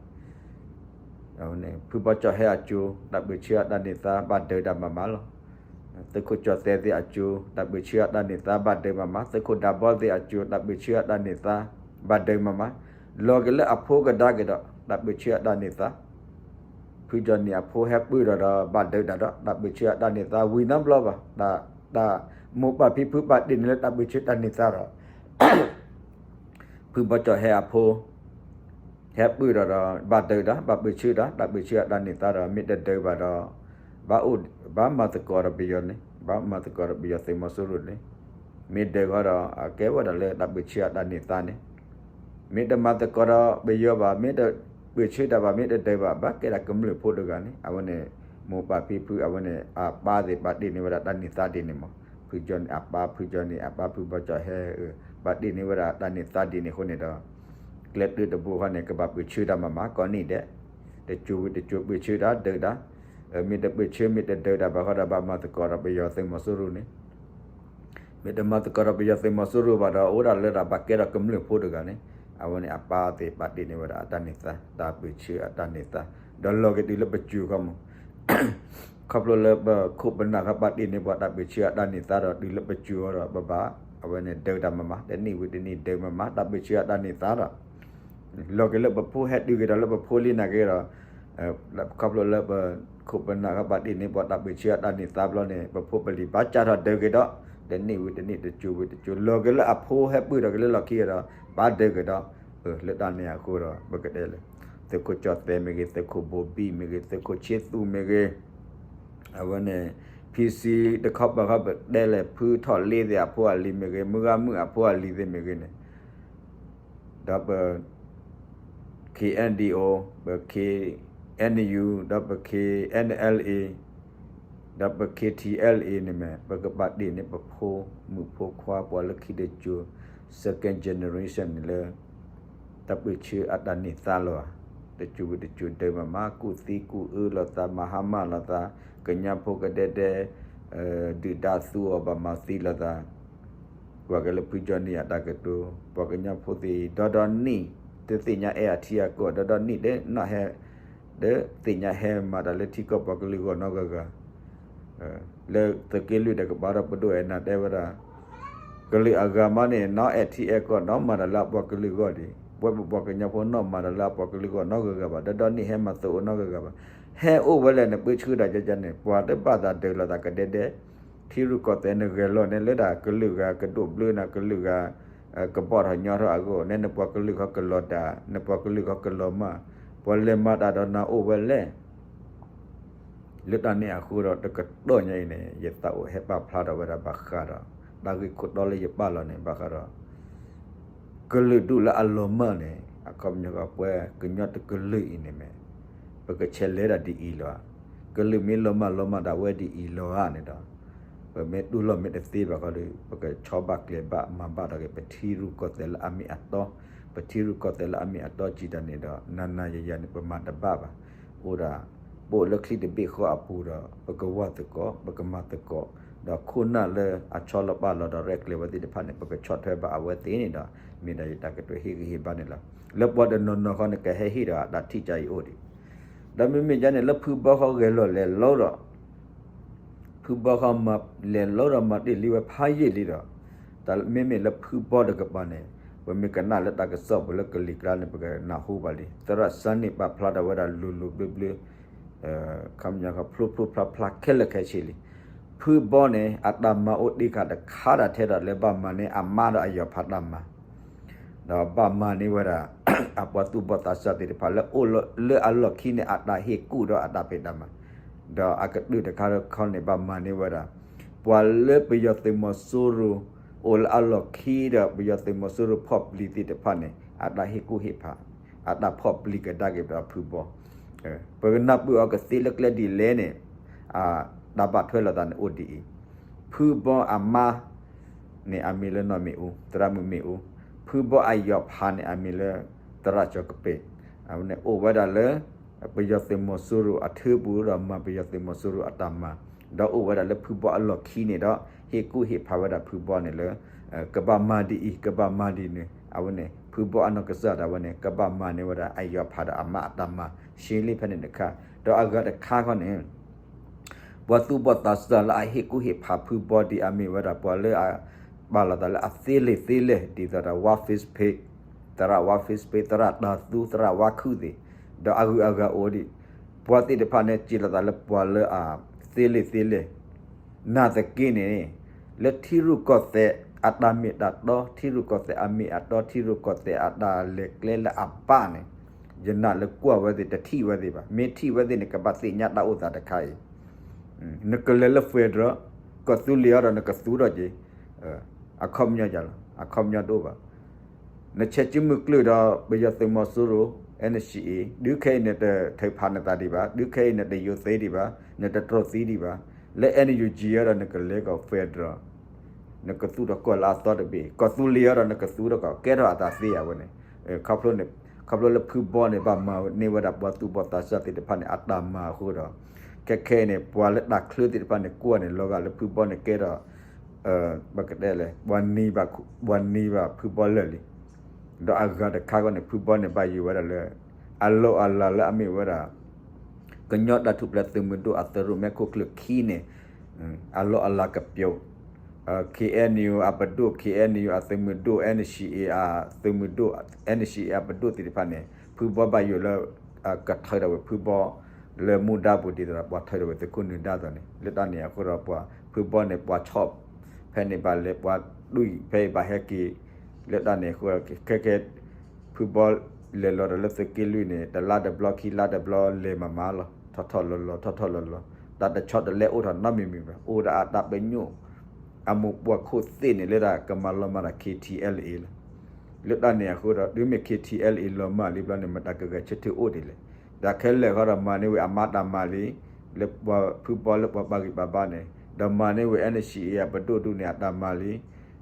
ဖုဘီကၠီၣ်ဟဲအစိၤ တၢ်ပၢၢ်ဆၢအတၢ်န့ၢ်သါ ဘၣ်ဒၢးတၢ်မၤမးလီၤ. သုးခိၣ်ကၠီၣ်သဲးသ့ၣ်အစိၤ တၢ်ပၢၢ်ဆၢအတၢ်န့ၢ်သါ ဘၣ်ဒၢးမၤမး, သုးခိၣ်ဒးဘီသ့ၣ်အစိၤ တၢ်ပၢၢ်ဆၢအတၢ်န့ၢ်သါ ဘၣ်ဒၢးမၤမး, လီၤက့ၤလၢအဖိကဒါက့ၤဒီး တၢ်ပၢၢ်ဆၢအတၢ်န့ၢ်သါ ဖုကၠီနံၤအဖိဟဲပၢၢ်ဒီးဒီး ဘၣ်ဒၢးတၢ်ဒီး တၢ်ပၢၢ်ဆၢအတၢ်န့ၢ်သါ ဝံၤနီတဘျီဘၣ်, တၢ် တၢ်မိၢ်ပၢ်ဖံဖုပာ်တ့ၢ်န့ၢ်လၢတၢ်ပၢၢ်ဆၢတၢ်န့ၢ်သါဒီး ဖုဘီကၠီၣ်ဟဲအဖိ ဟဲပၢၢ်ဒီးဒီး ဘၣ်ဒၢးတၢ် ဘၣ်ပၢၢ်ဆၢတၢ် တၢ်ပၢၢ်ဆၢအတၢ်န့ၢ်သါဒီး မ့ၢ်တဒၢးဘၣ်ဒီး ဘၣ်အိၣ် ဘၣ်မၤသကိးဒီးပယီၤန့ၣ် ဘၣ်မၤသကိးဒီးပယီၤသုးမီၤစိရိၤန့ၣ် မ့ၢ်ဒၢးဃီဒီး အကဲဝဲဒၣ်လၢတၢ်ပၢၢ်ဆၢအတၢ်န့ၢ်သါန့ၣ် မ့ၢ်တမၤသကိးဒီးပယီၤဘၣ် မ့ၢ်တပၢၢ်ဆၢတၢ်ဘၣ် မ့ၢ်တဒၢးဘၣ် ဘၣ်ကဲဒၣ်ကမျၢၢ်ဖိတဂၤန့ၣ် အဝဲန့ၣ် မိၢ်ပၢ်ဖံဖု အဝဲန့ၣ် အပၢ်သ့ၣ်ပာ်တ့ၢ်န့ၢ်ဝဲဒၣ်တၢ်န့ၢ်သါဒ်န့ၣ်မး ဖုကၠီနံၤအပၢ် ဖုကၠီနံၤအပၢ် ဖုဘီကၠီၣ်ဟဲ ပာ်တ့ၢ်န့ၢ်ဝဲဒၣ်တၢ်န့ၢ်သါဒ်န့ၣ်အဃိန့ၣ်ဒီး ကျဲတၢတဘိဃီန့ၣ် ကဘၣ်ပၢၢ်ဆၢတၢ်မၤမး ကိးနံၣ်ဒဲး တစိၤဝံၤတစိၤပၢၢ်ဆၢတၢ်ဒၢးတၢ် မ့ၢ်တပၢၢ်ဆၢမ့ၢ်တဒၢးတၢ်ဘၣ်ဃီဒီး ဘၣ်မၤသကိးဒီးပယီၤသုးမီၤစိရိၤန့ၣ် မ့ၢ်တမၤသကိးဒီးပယီၤသုးမီၤစိရိၤဘၣ်ဒီး အိၣ်ဒၣ်လၢတၢ်ဘၣ်ကဲဒီးကမျၢၢ်ဖိတဂၤန့ၣ် အဝဲန့ၣ်အပၢ်သ့ၣ်ပာ်တ့ၢ်န့ၢ်ဝဲဒၣ်အတၢ်န့ၢ်သါ တၢ်ပၢၢ်ဆၢအတၢ်န့ၢ်သါ ဒီးလီၤက့ၤတုၤလၢပစိၤခီမး ခီဖျိလၢပခိၣ်ပနၢ်ခီပာ်တ့ၢ်န့ၢ်ပှၤတၢ်ပၢၢ်ဆၢအတၢ်န့ၢ်သါဒီး တုၤလၢပစိၤအီၤဒီး ပဘၣ် အဝဲန့ၣ်ဒၢးတၢ်မၤမး တနံၣ်ဝံၤတနံၣ်ဒၢးမၤမး တၢ်ပၢၢ်ဆၢအတၢ်န့ၢ်သါဒီး လီၤက့ၤလၢပဖိဟဲတုၤက့ၤဒီးလၢပဖိလံနာ်က့ဒီး ခီဖျိလၢပခိၣ်ပနၢ်ခီပာ်တ့ၢ်န့ၢ်ပှၤတၢ်ပၢၢ်ဆၢအတၢ်န့ၢ်သါဘျီန့ၣ် ပဖိပလံၤဘၣ်ကၢ်ထီၣ်ဒၢးက့ၤဒီး တနံၣ်ဝံၤတနံၣ် တစိၤဝံၤတစိၤ လီၤက့ၤလၢအဖိဟဲပၢၢ်ထီၣ်က့ၤလၢလီၢ်ခံဒီး ဘၣ်ဒၢးက့ၤဒီး လၢတၢ်န့ၣ်အဃိဒီး ပကတဲလၢ သုးခိၣ်ကၠီၣ်သဲးမ့ၢ်ဂ့ၤ သုးခိၣ်ဘိဘံၣ်မ့ၢ်ဂ့ၤ သုးခိၣ်ဆ့သူၣ်မ့ၢ်ဂ့ၤ အဝဲန့ၣ် ဖံဆံတခီပၤခီပတဲလဲၣ် ဖုထီၣ်လ့သ့ၣ်အဖိအလံၤမ့ၢ်ဂ့ၤ မုၢ်ဂၤမုၣ်အဖိအလံၤသ့ၣ်မ့ၢ်ဂ့ၤန့ၣ် ဒီးပ KNDO ပ KNU ဒီးပ KNLA ဒီးပ K T L A န့ၣ်မ့ၢ် ပကဘၣ်တ့ၢ်န့ၢ်ပဖိမုၣ်ဖိခွါ ပှၤလၢခံတစိၤ second generation န့ၣ်လၢ တၢ်ပၢၢ်ဆၢအတၢ်န့ၢ်သါလီၤဧါ. တစိၤဝံၤတစိၤဒၢးမးမး ကူၣ်သံကူၣ်အၢလိာ်သး မၤဟါမၢ်လိာ်သး ကညီဖိကဒဲဒဲ ဒုၣ်ဒါသူအီၤ ဘၣ်မၤသံလိာ်သး ကွၢ်က့ၤလၢဖုကၠီနံၤအတၢ်ကတိၤ ပှၤကညီဖိသ့ၣ် ဒီဒီနံၣ် တသ့ၣ်ညါအဲၣ်အထံအကီၢ် ဒီဒီနံၣ် ဒနီၣ်ဟဲ ဒသ့ၣ်ညါဟဲမၤတၢ်လၢထံကီၢ်ပှၤကလုာ်ဂီၢ်နီတဂၤဂၤ လၢသုးက့လွံၢ်တကပၤဒီး ပဒိၣ်အဲၣ်နၤတဲဝဲဒၣ် ကလုာ်အဂၤမးန့ၣ် နီၣ်အဲၣ်ထံအဲၣ်ကီၢ် နီၣ်မၤတၢ်လၢအပှၤကလုာ်ဂီၢ်ဒံး ပဝဲပပှၤကညီဖိ နီၣ်မၤတၢ်လၢအပှၤကလုာ်ဂီၢ်နီတဂၤဂၤဘၣ် ဒီဒီနံၣ် ဟဲမၤသကိးနီတဂၤဂၤဘၣ် ဟဲအိၣ်ဝဲလဲၣ် နပၢဆှၢတၢ်ကကန့ၣ် ပှၤတဘၣ်သးဒၢးလိာ်သးကဒဲဒဲ ထံရူၢ်ကီၢ်သဲး နဂဲၤလီၤန့ၣ် လၢတၢ်ကလုာ်ဂၤ ကဒိၣ်ဘျၢနၤ ကလုာ်ဂၤ ကဘီၣ်ထီၣ်ညီထီၣ်အဂီၢ်န့ၣ် နပှၤကလုာ်ခီကလီၤတၢ် နပှၤကလုာ်ခီကလီၤမၢ် ပှၤလဲၤမၤတၢ်ဒီးနၤအိၣ်ဝဲလဲၣ် လၢတၢ်န့ၣ်အဃိဒီး တကတီၢ်ညါအံၤန့ၣ် ယသးအိၣ်ဟဲပာ်ဖျါထီၣ်ဝဲဒၣ်ဘၣ်ဃးဒီး တၢ်ဂ့ၢ်ခိၣ်တီလၢယပာ်လီၤန့ၣ် ဘၣ်ဃးဒီး ကလုာ်ဒူၣ်လၢအလီၤမၢ်န့ၣ် အခီပညီ ပှၤကညီတကလုာ်အံၤန့ၣ်မ့ၢ် ပကဆဲးလဲၤဒၣ်ဒ်အံၤလီၤဧါ. ကလုာ်မ့ၢ်လီၤမၢ်လီၤမၢ်ဒၣ်ဝဲဒ်အံၤလီၤဧါန့ၣ်ဒီး ပမ့ၢ်တူၢ်လိာ်မ့ၢ်တသ့ဘၣ်ဃီဒီး ပကဆီဘၣ်ကျဲၤဘၣ်မၤဘၣ်ထီၣ်က့ၤ ပထံရူၢ်ကီၢ်သဲးလၢအမ့ၢ်အတီ, ပထံရူၢ်ကီၢ်သဲးလၢအမ့ၢ်အတီစံးတၢ်န့ၣ်ဒီး နၤနၤယၤယၤန့ၣ် ပမၤတဘၣ်ဘၣ်. အိၣ်ဒၣ် ပအိၣ်လၢချံတဘ့ၣ်ဃီအပူၤဒီး ပကဝၤသကိး ပကမၤသကိး, ဒီးခိၣ်နၢ်လၢအဆီလီၤပာ်လီၤဒီးရဲၣ်ကျဲၤဝဲသ့ၣ်တဖၣ်န့ၣ် ပကဆီၣ်ထွဲဘၣ်အဝဲသ့ၣ်န့ၣ်ဒီး မ့ၢ်ဒၣ်ယတၢ်ကတိၤဟ့ၣ်ဂံၢ်ဟ့ၣ်ဘါန့ၣ်လီၤ. လၢပှၤတနီၤနီၤဃီန့ၣ် ကဟဲဟ့ၣ်ဒီးတၢ်ထံၣ်ကါအံၤအိၣ်ဒံး, ဒီးမ့မ့ၢ်ဒ်န့ၣ် လၢဖုဘီဃီဂဲၤလီၤလဲၤလီၤဒီး ဖုဘီဃီမၤလဲၤလီၤဒီးမၤတ့ၢ်လံဝဲဖးယံာ်လံဒီး တၢ်မ့မ့ၢ်လၢဖုဘီတကပၤန့ၣ် ပမ့ၢ်ကနၣ်လၢတၢ်ကစီၣ်ပူၤလၢကလံၤကျါန့ၣ် ပကနၢ်ဟူဘၣ်လံ သရၣ်စၢ်န့ၣ်ပာ်ဖျါထီၣ်ဝဲဒၣ်လိၤလိၤဘျၢဘျၢ ခီပညီဖျိဖျိဖျါဖျါခဲလၢာ်ခဲဆ့လံ. ဖုဘီန့ၣ် အတၢ်မၤအိၣ်တ့ၢ်ဃာ်တခါတၢ်ထဲဒီးလၢဘၣ်မၤန့ၢ်အမါဒီးအယီၤဖးတၢ်မၤ ဒီးဘၣ်မၤန့ၢ်ဝဲဒၣ် အပှၤသူၣ်ဘီၣ်သးစၢ်သ့ၣ်တဖၣ်လၢအိၣ်လၢအလီၢ်ခံန့ၣ် အတၢ်ဟ့ၣ်ကူၣ်ဒီးအတၢ်ဖံးတၢ်မၤ, ဒီးအကတၢၢ်တခါခီန့ၣ် ဘၣ်မၤန့ၢ်ဝဲဒၣ် ပှၤလၢပယီၤသုးမီၤစိရိၤ အိၣ်လၢအလီၢ်ခံဒီး ပယီၤသုးမီၤစိရိၤဖီၣ်ပျံၤသ့ၣ်တဖၣ်န့ၣ် အတၢ်ဟ့ၣ်ကူၣ်ဟ့ၣ်ဖး အတၢ်ဖီၣ်ပျံၤကဒါက့ၤဒီးဖုဘီ ပကနၢ်ပၢၢ်အီၤကသ့လၢကျဲဒ်လဲၣ်န့ၣ် တၢ်ဘၣ်ထွဲလိာ်သးန့ၣ်အိၣ်ဒ်အံၤ, ဖုဘီအမါန့ၣ် အမံၤလၢနီၢ်မ့ၣ်အူ, သရၣ်မုၣ်မ့ၣ်အူ, ဖုဘီအယီၤဖးန့ၣ် အမံၤလၢ သရၣ်ကၠီၤကပ့း, အဝဲန့ၣ်အိၣ်ဝဲဒၣ်လၢ ပယီၤသုးမီၤစိရိၤအထၢပူၤဒီးမၤပယီၤသုးမီၤစိရိၤအတၢ်မၤ, ဒီးအိၣ်ဝဲဒၣ်လၢဖုဘီအလီၢ်ခံန့ၣ်ဒီး ဟ့ၣ်ကူၣ်ဟ့ၣ်ဖးဝဲဒၣ်ဖုဘီန့ၣ်လၢ ကဘၣ်မၤဒ်အံၤ ကဘၣ်မၤဒ်န့ၣ် အဝဲန့ၣ် ဖုဘီအနီၢ်ကစၢ်ဒၣ်ဝဲန့ၣ် ကဘၣ်မၤန့ၢ်ဝဲဒၣ်အယီၤဖးဒီးအမါအတၢ်မၤ ရှဲလံဖဲန့ၣ်တခါ, ဒီးအဂၤတခါခီန့ၣ် ပှၤသူၣ်ဘီၣ်သးစၢ်လၢအဟ့ၣ်ကူၣ်ဟ့ၣ်ဖးဖုဘီဒ်အမ့ၢ်ဝဲဒၣ် ပှၤလၢအပာ်လီၤသးလၢအသ့လံာ်သ့လဲၢ် ဒ်သိးဒီး ဝါ Facebook, သရၣ် ဝါ Facebook, သရၣ်တၤသူ သရၣ်ဝါခုၣ်သ့ၣ်, ဒီးအဂုၤအဂၤအိၣ်ဒံး, ပှၤသ့ၣ်တဖၣ်န့ၣ် စံးလီၤသးလၢပှၤလၢအသ့လံာ်သ့လဲၢ် နာ်သက့န့ၣ် လၢထံရူၢ်ကီၢ်သဲးအတၢ်မ့ၢ်တၢ်တီ, ထံရူၢ်ကီၢ်သဲးအမ့ၢ်အတီ, ထံရူၢ်ကီၢ်သဲးအတၢ်လဲၤကျဲလၢအဘၣ်န့ၣ် ယနာ်လၢကွၢ်ဝဲသ့ၣ် တထံၣ်ဝဲသ့ၣ်ဘၣ်. မ့ၢ်ထံၣ်ဝဲသ့ၣ်န့ၣ် ကဘၣ်သ့ၣ်ညါတၢ်အိၣ်သးတခါအံၤ, နကလဲၤလၢ federal ကီၢ်သူလ့ၤအီၤဒီးနကသူထီၣ်က့ၤ, အခီပညီလီၤ, အခီပညီတအိၣ်ဘၣ်. နဆဲးစုမုၢ်ကျၢၢ်ဒီးပယီၤသုးမီၤစိရိၤ NCA, ဒုးခဲအံၤနတထုးဖးနသးဒံးဘၣ်, ဒုးခဲအံၤနတယိးသ့ဒံးဘၣ်, နတတြီသံဒံးဘၣ်. လၢ NUG အီၤဒီးနကလဲၤကီၢ် federal, နကသူထီၣ်ကီၢ်လၢအသီတဘ့ၣ်, ကီၢ်သူလ့ၤအီၤဒီးနကသူထီၣ်ကီၢ် ကဲထီၣ်အသးသ့အဝဲန့ၣ်, ခီဖျိလၢဖုဘီန့ၣ် ဘၣ်မၤန့ၢ်ဝဲဒၣ်ပှၤသူၣ်ဘီၣ်သးစၢ်သ့ၣ်တဖၣ်န့ၣ် အတၢ်မၤအဃိဒီး ခဲခဲအံၤန့ၣ် ပှၤလၢတၢ်ချၢသ့ၣ်တဖၣ်န့ၣ် ကွၢ်န့ၣ် လီၤဂာ်လၢဖုဘီန့ၣ်ကဲထီၣ် ပကတဲလဲၣ် ပှၤနံၤဘၣ်ဖုဘီလၢာ်လံ. ဒီးအဂၤတခါခီန့ၣ် ဖုဘီန့ၣ်ဘၣ်ယိၣ်ဝဲဒၣ်လၢ အလီၢ်အလၤလၢအမ့ၢ်ဝဲဒၣ် ကညီတၢ်ထူၣ်ဖျဲးသုးမုၢ်ဒိၣ်အသုးရိၣ်မဲခိၣ်ကျၢၢ်ခံန့ၣ် အလီၢ်အလၤကပျိၤ, KNU အပဒိၣ်, KNU အသုးမုၢ်ဒိၣ်, NCA အသုးမုၢ်ဒိၣ်, NCA အပဒိၣ်သ့ၣ်တဖၣ်န့ၣ် ဖုဘီဘၣ်ယိၣ်လၢ ကထုးထီၣ်ဝဲဖုဘီ လၢမူဒါပူၤဒ်သိးဒီး ပှၤထုးထီၣ်ဝဲသုးခိၣ်နၢၤဒါအသိးန့ၣ် လၢတၢ်န့ၣ်အဃိဒီးပှၤ ဖုဘီန့ၣ် ပှၤဆီၣ်ဖဲန့ၣ်ဘၣ်လဲၤ ပှၤတွံၢ်ဖဲအံၤဘၣ်ဟဲက့ၤ လၢတၢ်န့ၣ်အဃိ ခဲခဲ ဖုဘီလဲၤလီၤဒီးလၢသုးက့လွံၢ်န့ၣ် တလါတဘျီခံလါတဘျီလဲၤမၤမၤလီၤ ထီၣ်ထီၣ်လီၤလီၤ ထီၣ်ထီၣ်လီၤလီၤ တၢ်တဆီတလဲအိၣ်ထီၣ်နီတမံၤမံၤဘၣ် အိၣ်ဒီးအတၢ်ပညိၣ် အမိၢ်ပှၢ်ခိၣ်သ့ၣ်န့ၣ်လၢတၢ်ကမၤလီၤမၢ်ဒီး KTLA လီၤ. လၢတၢ်န့ၣ်အဃိဒီး တုၤမ့ၢ် KTLA လီၤမၢ်လံဘျီန့ၣ် မတၤကဂဲၤဆၢထၢၣ်အိၣ်ဒ်လဲၣ်. တၢ်ခဲလၢာ်ဃီဒီးမၤန့ၢ်ဝဲအမါတၢ်မၤလံ, လၢပှၤဖုဘီလၢပှၤပာ်ဂံၢ်ပာ်ဘါန့ၣ် ဒီးမၤန့ၢ်ဝဲ NCA အပဒိၣ်ဒူၣ်န့ၣ် အတၢ်မၤလံ. ဒီး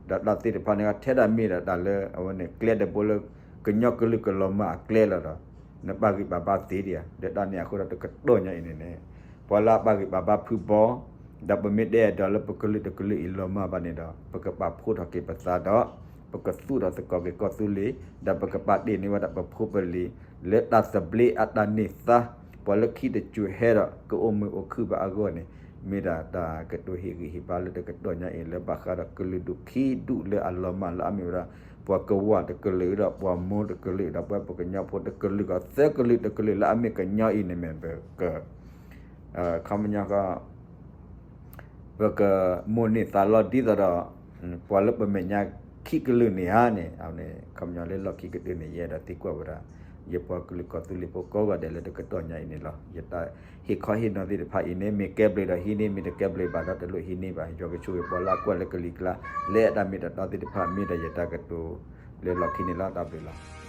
တၢ်သ့ၣ်တဖၣ်န့ၣ် ထဲဒၣ်မ့ၢ်ဒၣ်တၢ်လၢအဝဲန့ၣ် ကျဲတဘိလၢ ကညီကလုာ်ကလီၤမၢ်အကျဲလီၤဒီး နပာ်ဂံၢ်ပာ်ဘါသ့ဒံးဧါ. ဒီးတၢ်န့ၣ်အဃိဒီးတကတီၢ်ညါအံၤန့ၣ်န့ၣ် ပှၤလၢအပာ်ဂံၢ်ပာ်ဘါဖုဘီ ဒီးပမ့ၢ်တဲအဲၣ်ဒိးလၢပကလုာ်တကလုာ်အံၤလီၤမၢ်ဘၣ်န့ၣ်ဒီး ပကပာ်ဖှိၣ်ထီၣ်က့ၤပသးဒီး ပကသူၣ်ထီၣ်သကိးက့ၤကီၢ်သူလ့ၤ ဒီးပကပာ်တ့ၢ်န့ၢ်ဝဲဒၣ်ပဖိပလံၤ လၢတၢ်သဘျ့အတၢ်န့ၢ်သါ ပှၤလၢခံတစိၤဟဲဒီးကအိၣ်မုာ်အိၣ်ခုၣ်ဘၣ်အဂီၢ်န့ၣ် မ့ၢ်ဒၣ်တၢ်ကတိၤဟ့ၣ်ဂံၢ်ဟ့ၣ်ဘါလၢတကတီၢ်ညါအံၤ လၢဘၣ်ဃးဒီးကလုာ်ဒူၣ်ခံဒူၣ်လၢအလီၤမၢ်လၢအမ့ၢ်ဝဲဒၣ် ပှၤကဝီၤတကလုာ်ဒီး ပှၤမိၢ်တကလုာ်ဒီး ပှၤပကညီဖိတကလုာ်ဒီး သၢကလုာ်တကလုာ်လၢအမ့ၢ်ကညီအံၤန့ၣ်မ့ၢ်ပက ခီပညီ ပကမိၣ်န့ၢ်သးလီၤဒ်သိးဒီး ပှၤလၢပမဲာ်ညါခံကလုာ်န့ၣ်ဧါန့ၣ် ခီပညီလၢလီၢ်ခံကတၢၢ်န့ၣ် ယအဲၣ်ဒိးသံကွၢ်ဝဲဒၣ် ယပှၤကလုာ်ကီၢ်သူလ့ၤဖိကိးဂၤဒဲးလၢတကတီၢ်ညါအံၤန့ၣ်လီၤ. ယတၢ်ဟ့ၣ်ခီဟ့ၣ်နီၤသ့ၣ်တဖၣ်အံၤန့ၣ် မ့ၢ်ကဲဘျုးဒီးဟံးန့ၢ် မ့ၢ်တကဲဘျုးဘၣ်ဒီးတလိၣ်ဟံးန့ၢ်ဘၣ်. ယွၤကဆိၣ်ဂ့ၤပှၤလၢအကွၢ်လၢကလံၤကျါ လၢအဲၣ်တၢ်မ့ၢ်တၢ်တီသ့ၣ်တဖၣ် မ့ၢ်ဒၣ်ယတၢ်ကတိၤလၢလီၢ်ခံန့ၣ်လီၤ. တၢ်ဘျုးလီၤ.